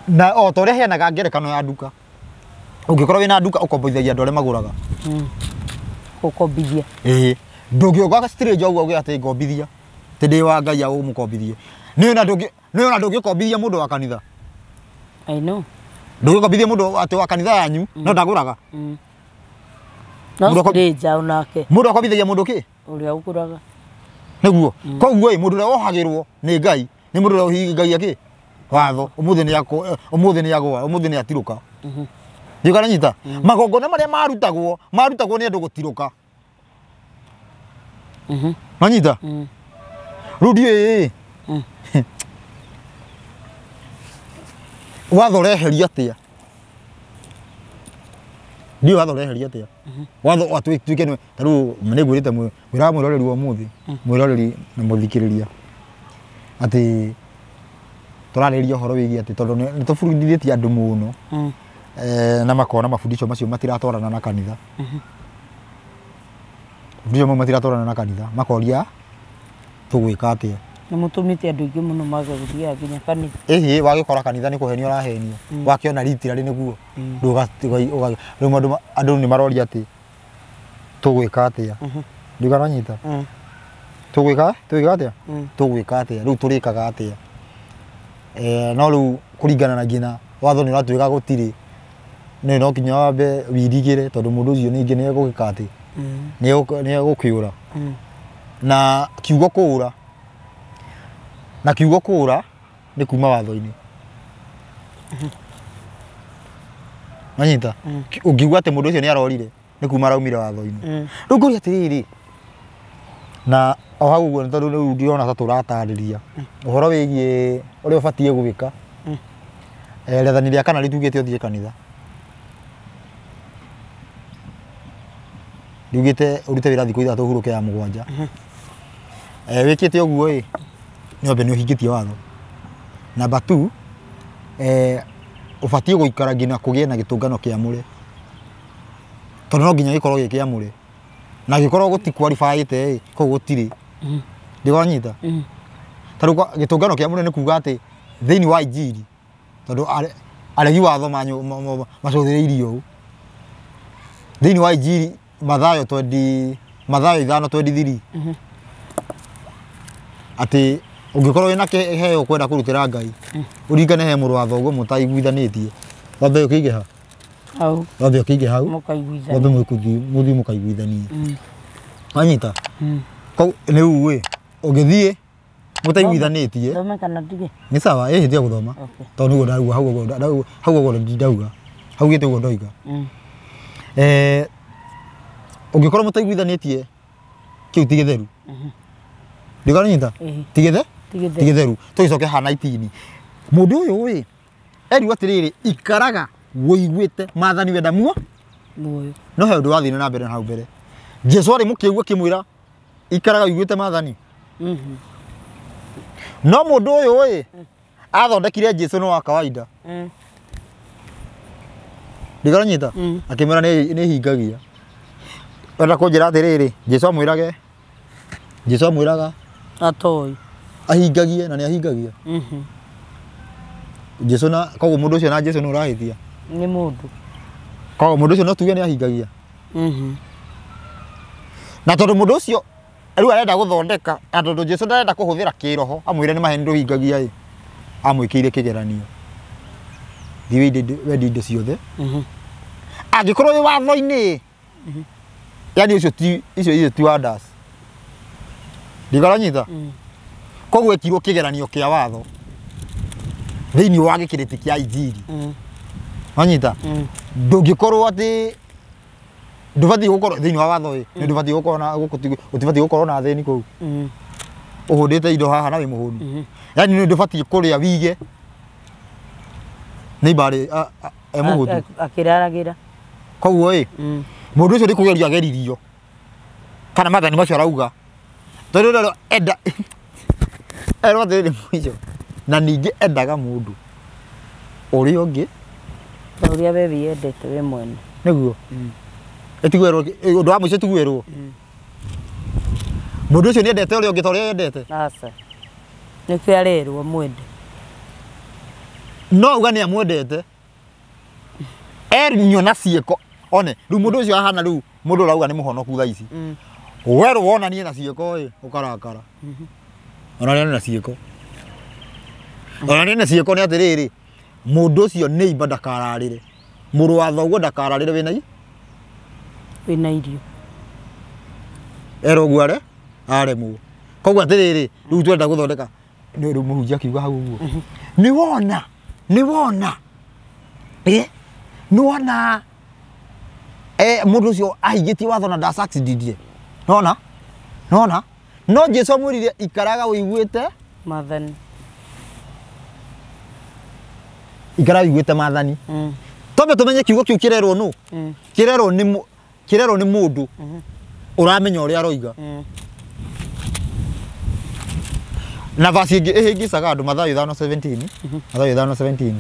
A: Na o ta ũrĩa heanaga ngerekano ya nduka. Ũngĩkorwo wĩna nduka ũkomboithagia andũ arĩa magũraga.
B: Gũkombithia.
A: Ĩĩ. Ndũngĩũka stranger ũguo uge atĩ ngombithia. Atĩ ndĩ wa Ngai ũmũkombithie. Nĩ ona ndũngĩkombithia mũndũ wa kanitha.
B: I know.
A: Ndũngĩkombithia mũndũ atĩ wa kanitha yanyu no ndagũraga.
B: No stranger onake.
A: Mũndũ akombithagia mũndũ kĩ?
B: Ũrĩa ũgũraga.
A: Nĩguo. Koguo ĩ mũndũ ũrĩa wohagĩrwo nĩ Ngai nĩ mũndũ ũrĩa ũhingagia kĩ? Watho. Ũmũthĩ nĩ agũa, ũmũthĩ nĩ atirũka. Ndiũĩ kana nyita. Magongona marĩa marutagwo nĩ andũ gũtirũka. Manyita? Rĩu ndiũĩ ĩ. Watho ũreherio atĩa? Ndiũĩ watho ũreherio atĩa? Watho atuĩke nĩ ta rĩu nĩ ngwĩrĩte ngwĩraga mwĩroreri wa ũmũthĩ, mwĩroreri na mũthikĩrĩria atĩ tũrarĩrĩria ũhoro wĩgiĩ atĩ tondũ nĩ tũbundithĩtie andũ mũno na makona mabundisho macio matiratwarana na kanitha. Mabundisho mau matiratwarana na kanitha, makoria tũgwĩka atĩa?
B: Nĩ mũtũmĩte andũ aingĩ mũno mage gũthiaga nginya kanitha.
A: Ĩhĩ wagĩkora kanitha nĩ kũhenio ũrahenio. Wakĩona literally nĩguo. Rĩu andũ nĩ maroria atĩ tũgwĩka atĩa? Ndiũĩ kana wanyita? Tũgwĩka atĩa? Tũgwĩka atĩa? Rĩu tũrĩkaga atĩa? No rĩu kũringana na nginya watho nĩ ũratuĩka gũtirĩ. Nĩ no nginya wambe wirigĩre tondũ mũndũ ũcio ningĩ nĩ egũgĩka atĩ nĩ egũkĩũra. Na kiugo kũũra. Na kiugo kũũra nĩ kuma watho-inĩ. Wanyita? Ũngiuga atĩ mũndũ ũcio nĩ arorire nĩ kuma araumire watho-inĩ. Rĩu ngũria atĩrĩrĩ na o hau ũguo nĩ tondũ rĩu ndĩrona ta tũratarĩria ũhoro wĩgiĩ ũrĩa ũbatiĩ gwĩka. Rĩathani rĩa kana rĩtugĩte ũthiĩ kanitha. Riugĩte ũrute wĩra thikũ 3 ũhurũke ya 7. Wĩkĩte ũguo ĩ nĩ wambe nĩ ũhingĩtie watho. Number 2 ũbatiĩ gũikara nginya kũgĩe na gĩtũngano kĩamũre. Tondũ no nginya gĩkorwo gĩ kĩamũre. Na gĩkorwo gũtikwaribaĩte ĩ kũu gũtirĩ. Ndĩwanyita? Ta rĩu gĩtũngano kĩamũre nĩ kuga atĩ thĩinĩ wa injiri tondũ aregi watho macũthĩrĩirio ũũ. Thĩinĩ wa injiri Mathayo 20 Mathayo 5:23 atĩ ũngĩkorwo wĩna kĩheo ũkwenda kũrutĩra Ngai ũririkane he mũrũ wa thoguo mũtaiguithanĩtie wambe ũkĩige ha
B: Hau.
A: Wambe ũkĩige hau.
B: Mũkaiguithania.
A: Wambe mũthiĩ mũkaiguithanie. Wanyita? Kau rĩu ĩ ũngĩthiĩ mũtaiguithanĩtie.
B: Thome kana ndige?
A: Nĩ sawa, ĩhĩ tiga gũthoma. Tondũ nĩguo ndauga hau ũguo hau ũguo ndauga. Haugĩte ũguo ndoiga. Ũngĩkorwo mũtaiguithanĩtie kĩu ti gĩtheru. Ndĩkaranyita? Ti gĩthe? Ti gĩtheru. Tũgĩcoke haha 19. Mũndũ ũyũ ĩ erirwo atĩrĩrĩ ikaraga wũiguĩte maathani wenda muo
B: muoyo.
A: No he ũndũ wathire na mbere na hau mbere. Jesũ arĩ mũkĩgu akĩmwĩra ikaraga wũiguĩte maathani. No mũndũ ũyũ ĩ athondekire Jesũ no wa kawaida. Ndĩkaranyita? Akĩmwĩra nĩ hingagia. Wenda kũnjĩra atĩrĩrĩ Jesũ amwĩrage Jesũ amwĩraga
B: atoĩ
A: ahingagie na nĩ ahingagia. Jesũ na koguo mũndũ ũcio na Jesũ nĩ ũrahĩtia.
B: Nĩ mũndũ.
A: Koguo mũndũ ũcio no tuge nĩ ahingagia. Na tondũ mũndũ ũcio rĩu arenda gũthondeka na tondũ Jesũ ndarenda kũhũthĩra kĩroho amwĩre nĩ maheni ndũhingagia ĩ amwĩkĩire kĩgeranio. Thiĩ wendie indo ciothe. Angĩkorwo wĩ watho-inĩ yani ũcio ti icio ti wonders. Ndĩkaranyita? Koguo ekirwo kĩgeranio kĩa watho thĩinĩ wa gĩkĩrĩti kĩa injiri. Wanyita? Ndũngĩkorwo atĩ ndũbatiĩ gũkorwo thĩinĩ wa watho ĩ nĩ ndũbatiĩ gũkorwo na gũtibatiĩ gũkorwo na athĩni kũu. Ũhũndĩte indo haha na wĩ mũhũnu. Yani nĩ ndũbatiĩ kũrĩa wige nĩ ibarĩ e mũhũtu
B: akĩraragĩra.
A: Koguo ĩ mũndũ ũcio nĩ kũgerio ageririo kana maathani macio arauga tondũ rĩrĩa enda erwo atĩrĩrĩ mũico na ningĩ endaga mũndũ ũrĩa ũngĩ
B: ta ũrĩa we wĩyendete we mwene.
A: Nĩguo ĩtiguerwo ũndũ wa mũico tiguerwo mũndũ ũcio nĩendete ũrĩa ũngĩ ta ũrĩa endete.
B: Aca nĩkĩo arerwo mwende.
A: No auga nĩ amwendete ernio na ciĩko one rĩu mũndũ ũcio ahana rĩu mũndũ ũrauga nĩ mũhonoku thaa ici. Werwo wonanie na ciĩko ĩ ũkarakara. Onania na ciĩko. Onania na ciĩko nĩ atĩrĩrĩ mũndũ ũcio nĩ imba ndakararĩre. Mũrũ wa thoguo ndakararĩre wĩna
B: wĩna irio.
A: Erwo ũguo are aremwo. Koguo atĩrĩrĩ rĩu twenda gũthondeka nĩ rĩu mũhunjia akiuga hau ũguo. Nĩ wona nĩ wona ĩ nĩ wona mũndũ ũcio ahingĩtie watho na ndasucceedire. Nona? Nona? No Jesũ amwĩrire ikaraga wĩiguĩte
B: maathani.
A: Ikaraga wĩiguĩte maathani. Twambe tũmenye kiugo kĩu kĩrerwo nũ? Kĩrerwo nĩ kĩrerwo nĩ mũndũ ũramenya ũrĩa aroiga. Na verse ĩngĩ ĩhĩngĩcaga andũ Mathayo 5:17. Mathayo 5:17.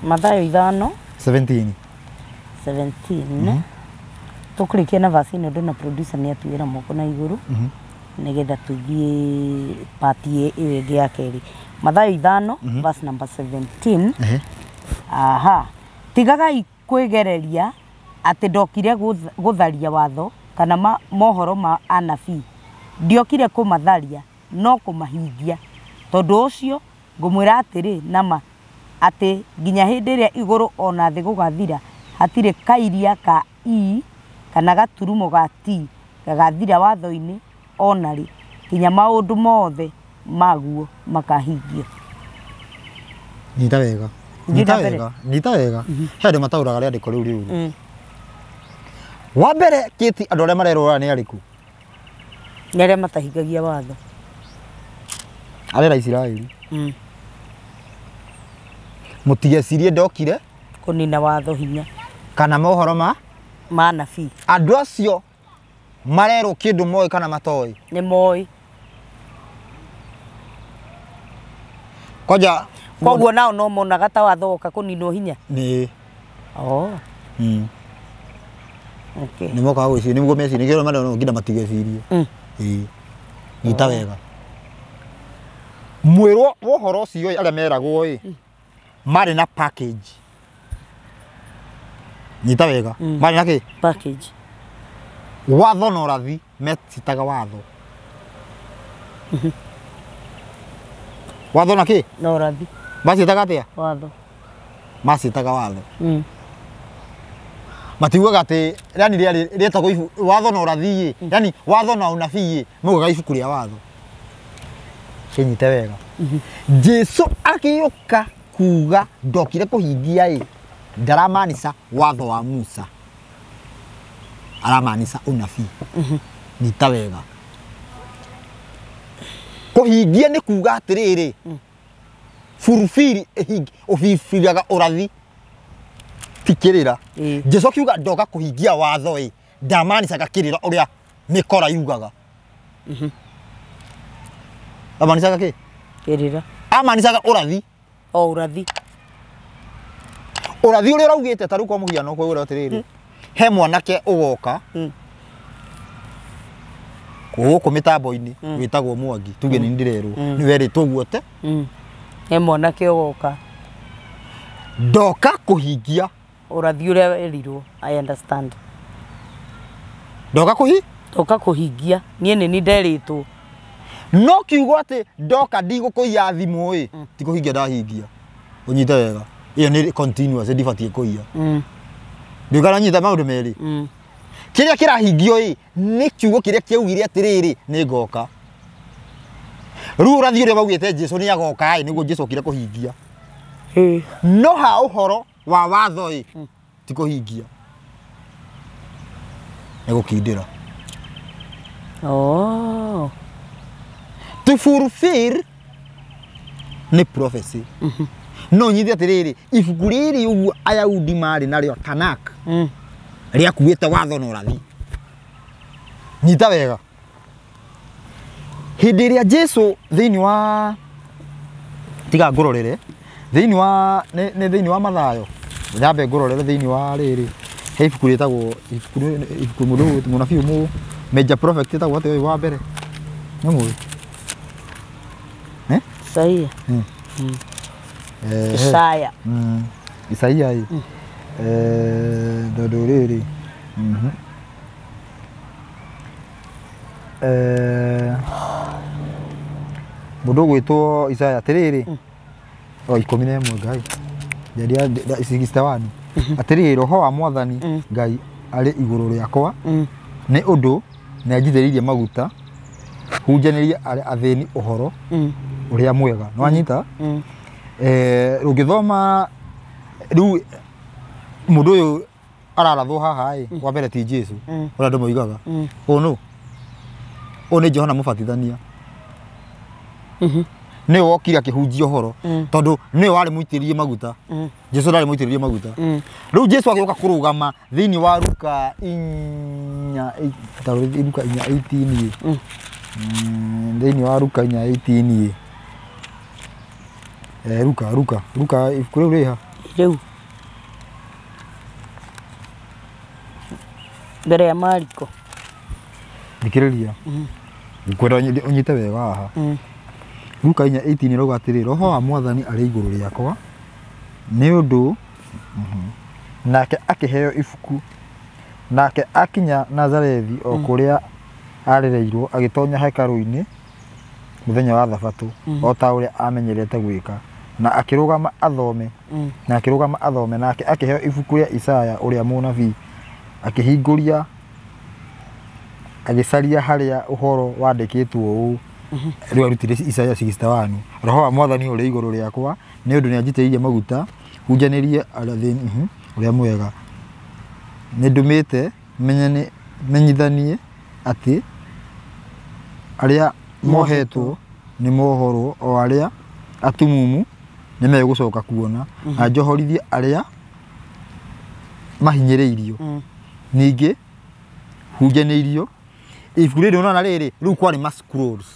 B: Mathayo 5:17.
A: 17.
B: Tũkũrĩkia na verse ĩno ndona producer nĩ atuĩra moko na igũrũ nĩgetha tũthiĩ part ĩyo ĩngĩ ya kerĩ. Mathayo 5 verse number 17. Aha. Tigagai kwĩgereria atĩ ndokire gũtharia watho kana mohoro ma anabii. Ndiokire kũmatharia no kũmahingia. Tondũ ũcio ngũmwĩra atĩrĩ nama atĩ nginya hĩndĩ ĩrĩa igũrũ ona thĩ gũgathira hatirĩ kairia ka i kana gaturumo ga t gagathira watho-inĩ ona rĩ nginya maũndũ mothe maguo makahingio.
A: Nyita wega. Nyita wega. Nyita wega. He andũ mataũraga rĩandĩko rĩu rĩũru. Wa mbere kĩti andũ arĩa marerwo nĩ arĩkũ?
B: Nĩ arĩa matahingagia watho.
A: Arera Isiraeli. Mũtigecirie ndokire
B: kũnina watho hinya
A: kana mohoro ma
B: anabii.
A: Andũ acio marerwo kĩndũ moĩ kana matoĩ?
B: Nĩ moĩ.
A: Kwanja
B: koguo nao no monaga ta watho woka kũninwo hinya.
A: Nĩ.
B: Oh. Okay.
A: Nĩ mokaga gwĩciria nĩguo meciria nĩkĩo marerwo no nginya matigecirie. Ĩĩ. Nyita wega. Mwĩrwo wa ũhoro ũcio arĩa meragwo ĩ marĩ na package. Nyita wega. Marĩ na kĩ?
B: Package.
A: Watho na ũrathi metitaga watho. Watho na kĩ?
B: Na ũrathi.
A: Maciĩtaga atĩa?
B: Watho.
A: Maciĩtaga watho. Matiugaga atĩ yani rĩarĩ rĩetagwo ibu watho na ũrathi, yani watho na unabii, maugaga ibuku rĩa watho. Kĩnyite wega. Jesu agĩũka kuga ndokire kũhingia ĩ, ndaramanisa watho wa Musa, aramanisa unabii. Nyita wega. Kũhingia nĩ kuga atĩrĩrĩ, fulfil ũbibiraga ũrathi ti kĩrĩra. Jesu akiuga ndoka kũhingia watho ĩ, ndamanicaga kĩrĩra ũrĩa mĩkora yugaga. Amanicaga kĩ?
B: Kĩrĩra.
A: Amanicaga ũrathi.
B: O ũrathi.
A: Ũrathi ũrĩa ũraugĩte ta rĩu kwa mũhiano kwĩra atĩrĩrĩ, he mwanake ũgoka gũkũ mĩtambo-inĩ wĩtagwo Mwangi, tuge nĩ ndĩrerwo nĩ werĩtwo ũguo te.
B: He mwanake ũgoka.
A: Ndoka kũhingia
B: ũrathi ũrĩa werirwo. I understand.
A: Ndoka kũhi?
B: Ndoka kũhingia. Niĩ nĩ nderĩtwo.
A: No kiugo atĩ ndoka ndigũkũiya thimũ ĩ, ti kũhingia ndahingia. Ũnyite wega. Ĩyo nĩ continuous, ndibatiĩ kũiya. Ndũkaranyita maũndũ merĩ. Kĩrĩa kĩrahingio ĩ, nĩ kiugo kĩrĩa kĩaugire atĩrĩrĩ, nĩ ngoka. Rĩu ũrathi ũrĩa waugĩte Jesu nĩ agoka ĩ, nĩguo Jesu okire kũhingia. No ha ũhoro wa watho ĩ, ti kũhingia. Nĩ gũkindĩra.
B: Oh.
A: To fulfill nĩ prophecy. No nyithe atĩrĩrĩ, ibuku rĩrĩ ũguo Ayahudi marĩ narĩo Tanakh, rĩakuĩte watho na ũrathi. Nyita wega. Hĩndĩ ĩrĩa Jesu thĩinĩ wa tiga ngũrorere thĩinĩ wa nĩ thĩinĩ wa Mathayo, nyambe ngũrorere thĩinĩ wa rĩrĩ, he ibuku rĩtagwo ibuku mũndũ mũnabii ũmwe major prophet ĩtagwo atĩa ũyũ wa mbere? Nĩ mũĩ?
B: Isaia. Isaya.
A: Isaia ĩ. Tondũ rĩrĩ. Mũndũ ũgwĩtwo Isaya atĩrĩrĩ, o 11 Ngai. Njaria 61. Atĩrĩrĩ, roho wa Mwathani Ngai arĩ igũrũ rĩakwa, nĩ ũndũ nĩanjitĩrĩirie maguta hunjanĩrie athĩni ũhoro ũrĩa mwega. Nĩ wanyita? Ũngĩthoma rĩu mũndũ ũyũ ararathwo haha ĩ, wa mbere ti Jesu ũrĩa andũ moigaga. Ũyũ nũ? Ũyũ nĩ Johana Mũbatithania. Nĩwe wokire akĩhunjia ũhoro, tondũ nĩwe warĩ mũitĩrĩrie maguta. Jesu ndarĩ mũitĩrĩrie maguta. Rĩu Jesu agĩũka kũrũgama thĩinĩ wa Luka 4:18. Thĩinĩ wa Luka 4:18. Luka ibuku rĩu rĩha?
B: Rĩu. Mbere ya Mariko.
A: Thikĩrĩria. Ngwenda ũnyite wega haha. Luka 4:18 ĩrauga atĩrĩ, roho wa Mwathani arĩ igũrũ rĩakwa, nĩ ũndũ nake akĩheo ibuku, nake akinya Nazarethi o kũrĩa arereirwo, agĩtonya hekarũ-inĩ mũthenya wa Thabatũ, o ta ũrĩa amenyerete gwĩka, na akĩrũgama athome, na akĩrũgama athome, nake akĩheo ibuku rĩa Isaya ũrĩa mũnabii, akĩhingũria agĩcaria harĩa ũhoro wandĩkĩtwo ũũ. Rĩu arutire Isaya 61. Roho wa Mwathani ũrĩ igũrũ rĩakwa, nĩ ũndũ nĩanjitĩrĩirie maguta hunjanĩrie athĩni ũrĩa mwega. Nĩndũmĩte menyithanie atĩ arĩa mohetwo nĩ mohorwo, o arĩa atumumu nĩ megũcoka kuona, na njohorithie arĩa mahinyĩrĩirio. Ningĩ hunjanĩirio ibuku rĩrĩ ũrona rĩrĩ, rĩu kwarĩ ma scrolls.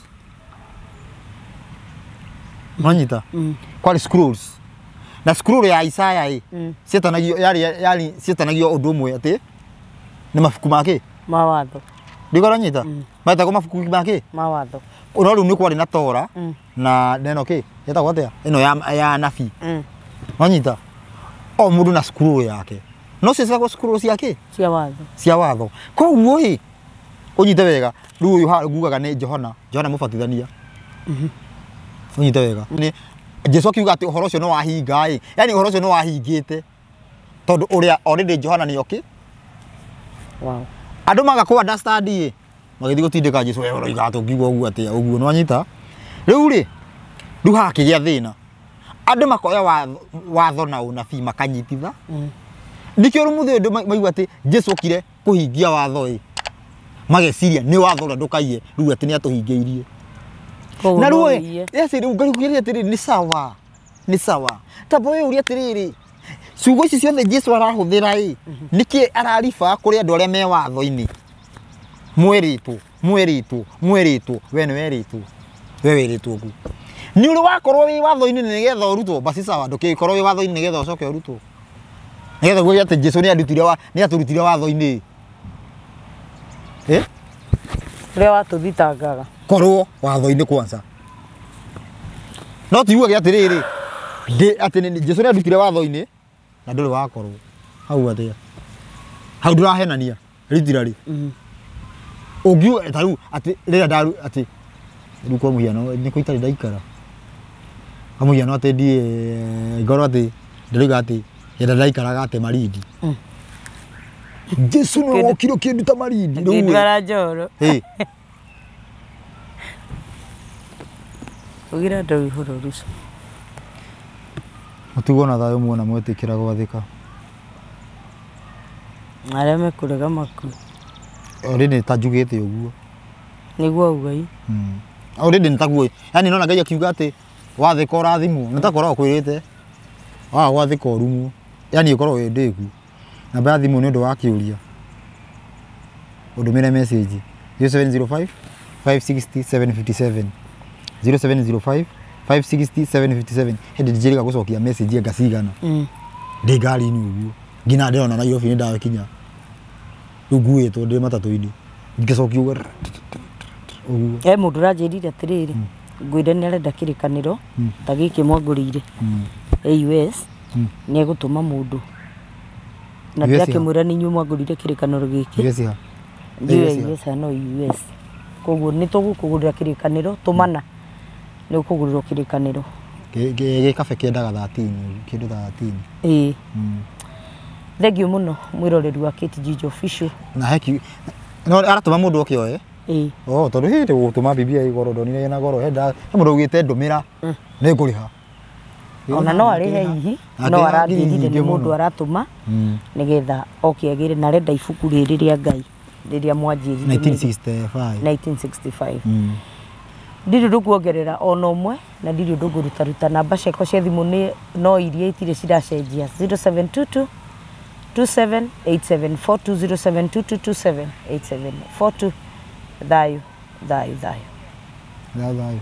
A: Mwanyita? Kwarĩ scrolls. Na scroll ya Isaya ĩ, cietanagio yarĩ cietanagio ũndũ ũmwe atĩ nĩ mabuku ma kĩ?
B: Ma watho.
A: Ndĩkoranyita? Metagwo mabuku ma kĩ?
B: Ma watho.
A: No rĩu nĩ kwarĩ na Tora na neno kĩ? Yetagwo atĩa? Ĩno ya nabii. Mwanyita? O mũndũ na scroll yake. No ciĩtagwo scroll cia kĩ?
B: Cia watho.
A: Cia watho. Koguo ĩ, ũnyite wega, rĩu ũyũ haha ngugaga nĩ Johana, Johana Mũbatithania. Ũnyite wega. Nĩ Jesu akiuga atĩ ũhoro ũcio nĩ wahinga ĩ, yani ũhoro ũcio nĩ wahingĩte tondũ ũrĩa already Johana nĩ oki.
B: Wow.
A: Andũ maga kũ understand ĩ, magĩthiĩ gũtindĩka Jesu, we ũroiga atĩ ũngiuga ũguo atĩa ũguo, nĩwanyita? Rĩu rĩ, rĩu hakĩgĩa thĩna, andũ makoya watho na ũnabii makanyititha. Nĩkĩo rĩu andũ maigua atĩ Jesu okire kũhingia watho ĩ, mageciria nĩ watho ũrĩa ndũkaiye, rĩu atĩ nĩ atũhingĩirie. Na rĩu ĩ, yes, rĩu ngarĩkuĩria atĩrĩrĩ, nĩ sawa, nĩ sawa. Tamba wĩyũrie atĩrĩrĩ, ciugo ici ciothe Jesu arahũthĩra ĩ, nĩkĩ arariba kũrĩ andũ arĩa me watho-inĩ? Mwerĩtwo, mwerĩtwo, mwerĩtwo, we nĩ werĩtwo, we wĩrĩtwo ku. Nĩ ũrĩ wakorwo wĩ watho-inĩ nĩgetha ũrutwo, basi sawa, ndũkĩkorwo wĩ watho-inĩ nĩgetha ũcoke ũrutwo. Nĩgetha uge atĩ Jesu nĩ atũrutire watho-inĩ. Eh?
B: Ũrĩa watũthitangaga.
A: Korwo watho-inĩ kwanza. No ti uge atĩrĩrĩ, atĩ Jesu nĩ andutire watho-inĩ na ndũrĩ wakorwo. Hau atĩa? Hau ndũrahenania literally. Ũngiuga ta rĩu atĩ rĩrĩa ndaru atĩ rĩu kwa mũhiano nĩ kũ itarĩ ndaikara. Kwa mũhiano atĩ ndiĩ ngorwo atĩ ndĩroiga atĩ yenda ndaikaraga atĩ Malindi. Jesu nĩ wokire ũkĩnduta Malindi. Rĩu ĩ.
B: Ngĩndwara Njoro.
A: Ĩ.
B: Ũgĩra andũ ũhoro rũciũ.
A: Mũtigwo na thayũ muona mwetĩkĩra gwathĩka.
B: Arĩa mekũrega makue.
A: Already ta njugĩte ũguo.
B: Nĩguo auga ĩ.
A: Already nĩ taguo. Yaani nona Ngai akiuga atĩ wathĩka ũrathimwo, nĩ ta korwo akwĩrĩte waga gwathĩka ũrumwo. Yaani ũkorwo wĩ ndĩku. Namba ya thimũ nĩ ũndũ wa kĩũria. Ũndũmĩre message 0705 560 757 0705 560 757. Hĩndĩ ndinjĩrĩga gũcokia message anga cigana. Ndĩ ngari-inĩ ũguo. Nginya ndĩrona Nairobi nĩ ndakinya. Rĩu nguĩtwo ndĩ matatũ-inĩ. Ngĩcokia ũguo. Ũguo.
B: He mũndũ ũranjĩrire atĩrĩrĩ, ngwĩre nĩ arenda kĩrĩkanĩro ta gĩkĩ mwangũrĩire AUS, nĩ egũtũma mũndũ. Na
A: US ha?
B: ndĩrakĩmwĩra nĩ inyuĩ mwangũrĩire kĩrĩkanĩro gĩkĩ.
A: US ha?
B: Ndiũĩ US ha no US. Koguo nĩ tũgũkũgũrĩra kĩrĩkanĩro, tũmana nĩ ũkũgũrĩrwo kĩrĩkanĩro.
A: Gĩkabe kĩendaga 13, kĩndũ 13.
B: Ĩĩ. Thengiũ mũno mwĩroreri wa KTG Official.
A: Na heki no aratũma mũndũ oke oe.
B: Ĩĩ.
A: Oh, tondũ hĩndĩ gũtũma Biblia ĩ goro ndonire ĩna goro henda he mũndũ augĩte ndũmĩra nĩ ngũrĩha.
B: Ona no arĩhe hihi, no aranjĩrire nĩ mũndũ aratũma nĩgetha oke agĩre, na arenda ibuku rĩrĩ rĩa Ngai rĩrĩa mwanjĩrire
A: 1965.
B: 1965. Ndirĩ ũndũ nguongerera ona ũmwe na ndirĩ ũndũ ngũrutaruta. Namba ciakwa cia thimũ nĩ no iria itirĩ ciracenjia 0722 278742 0722 278742. Thayũ, thayũ, thayũ.
A: Thayũ, thayũ.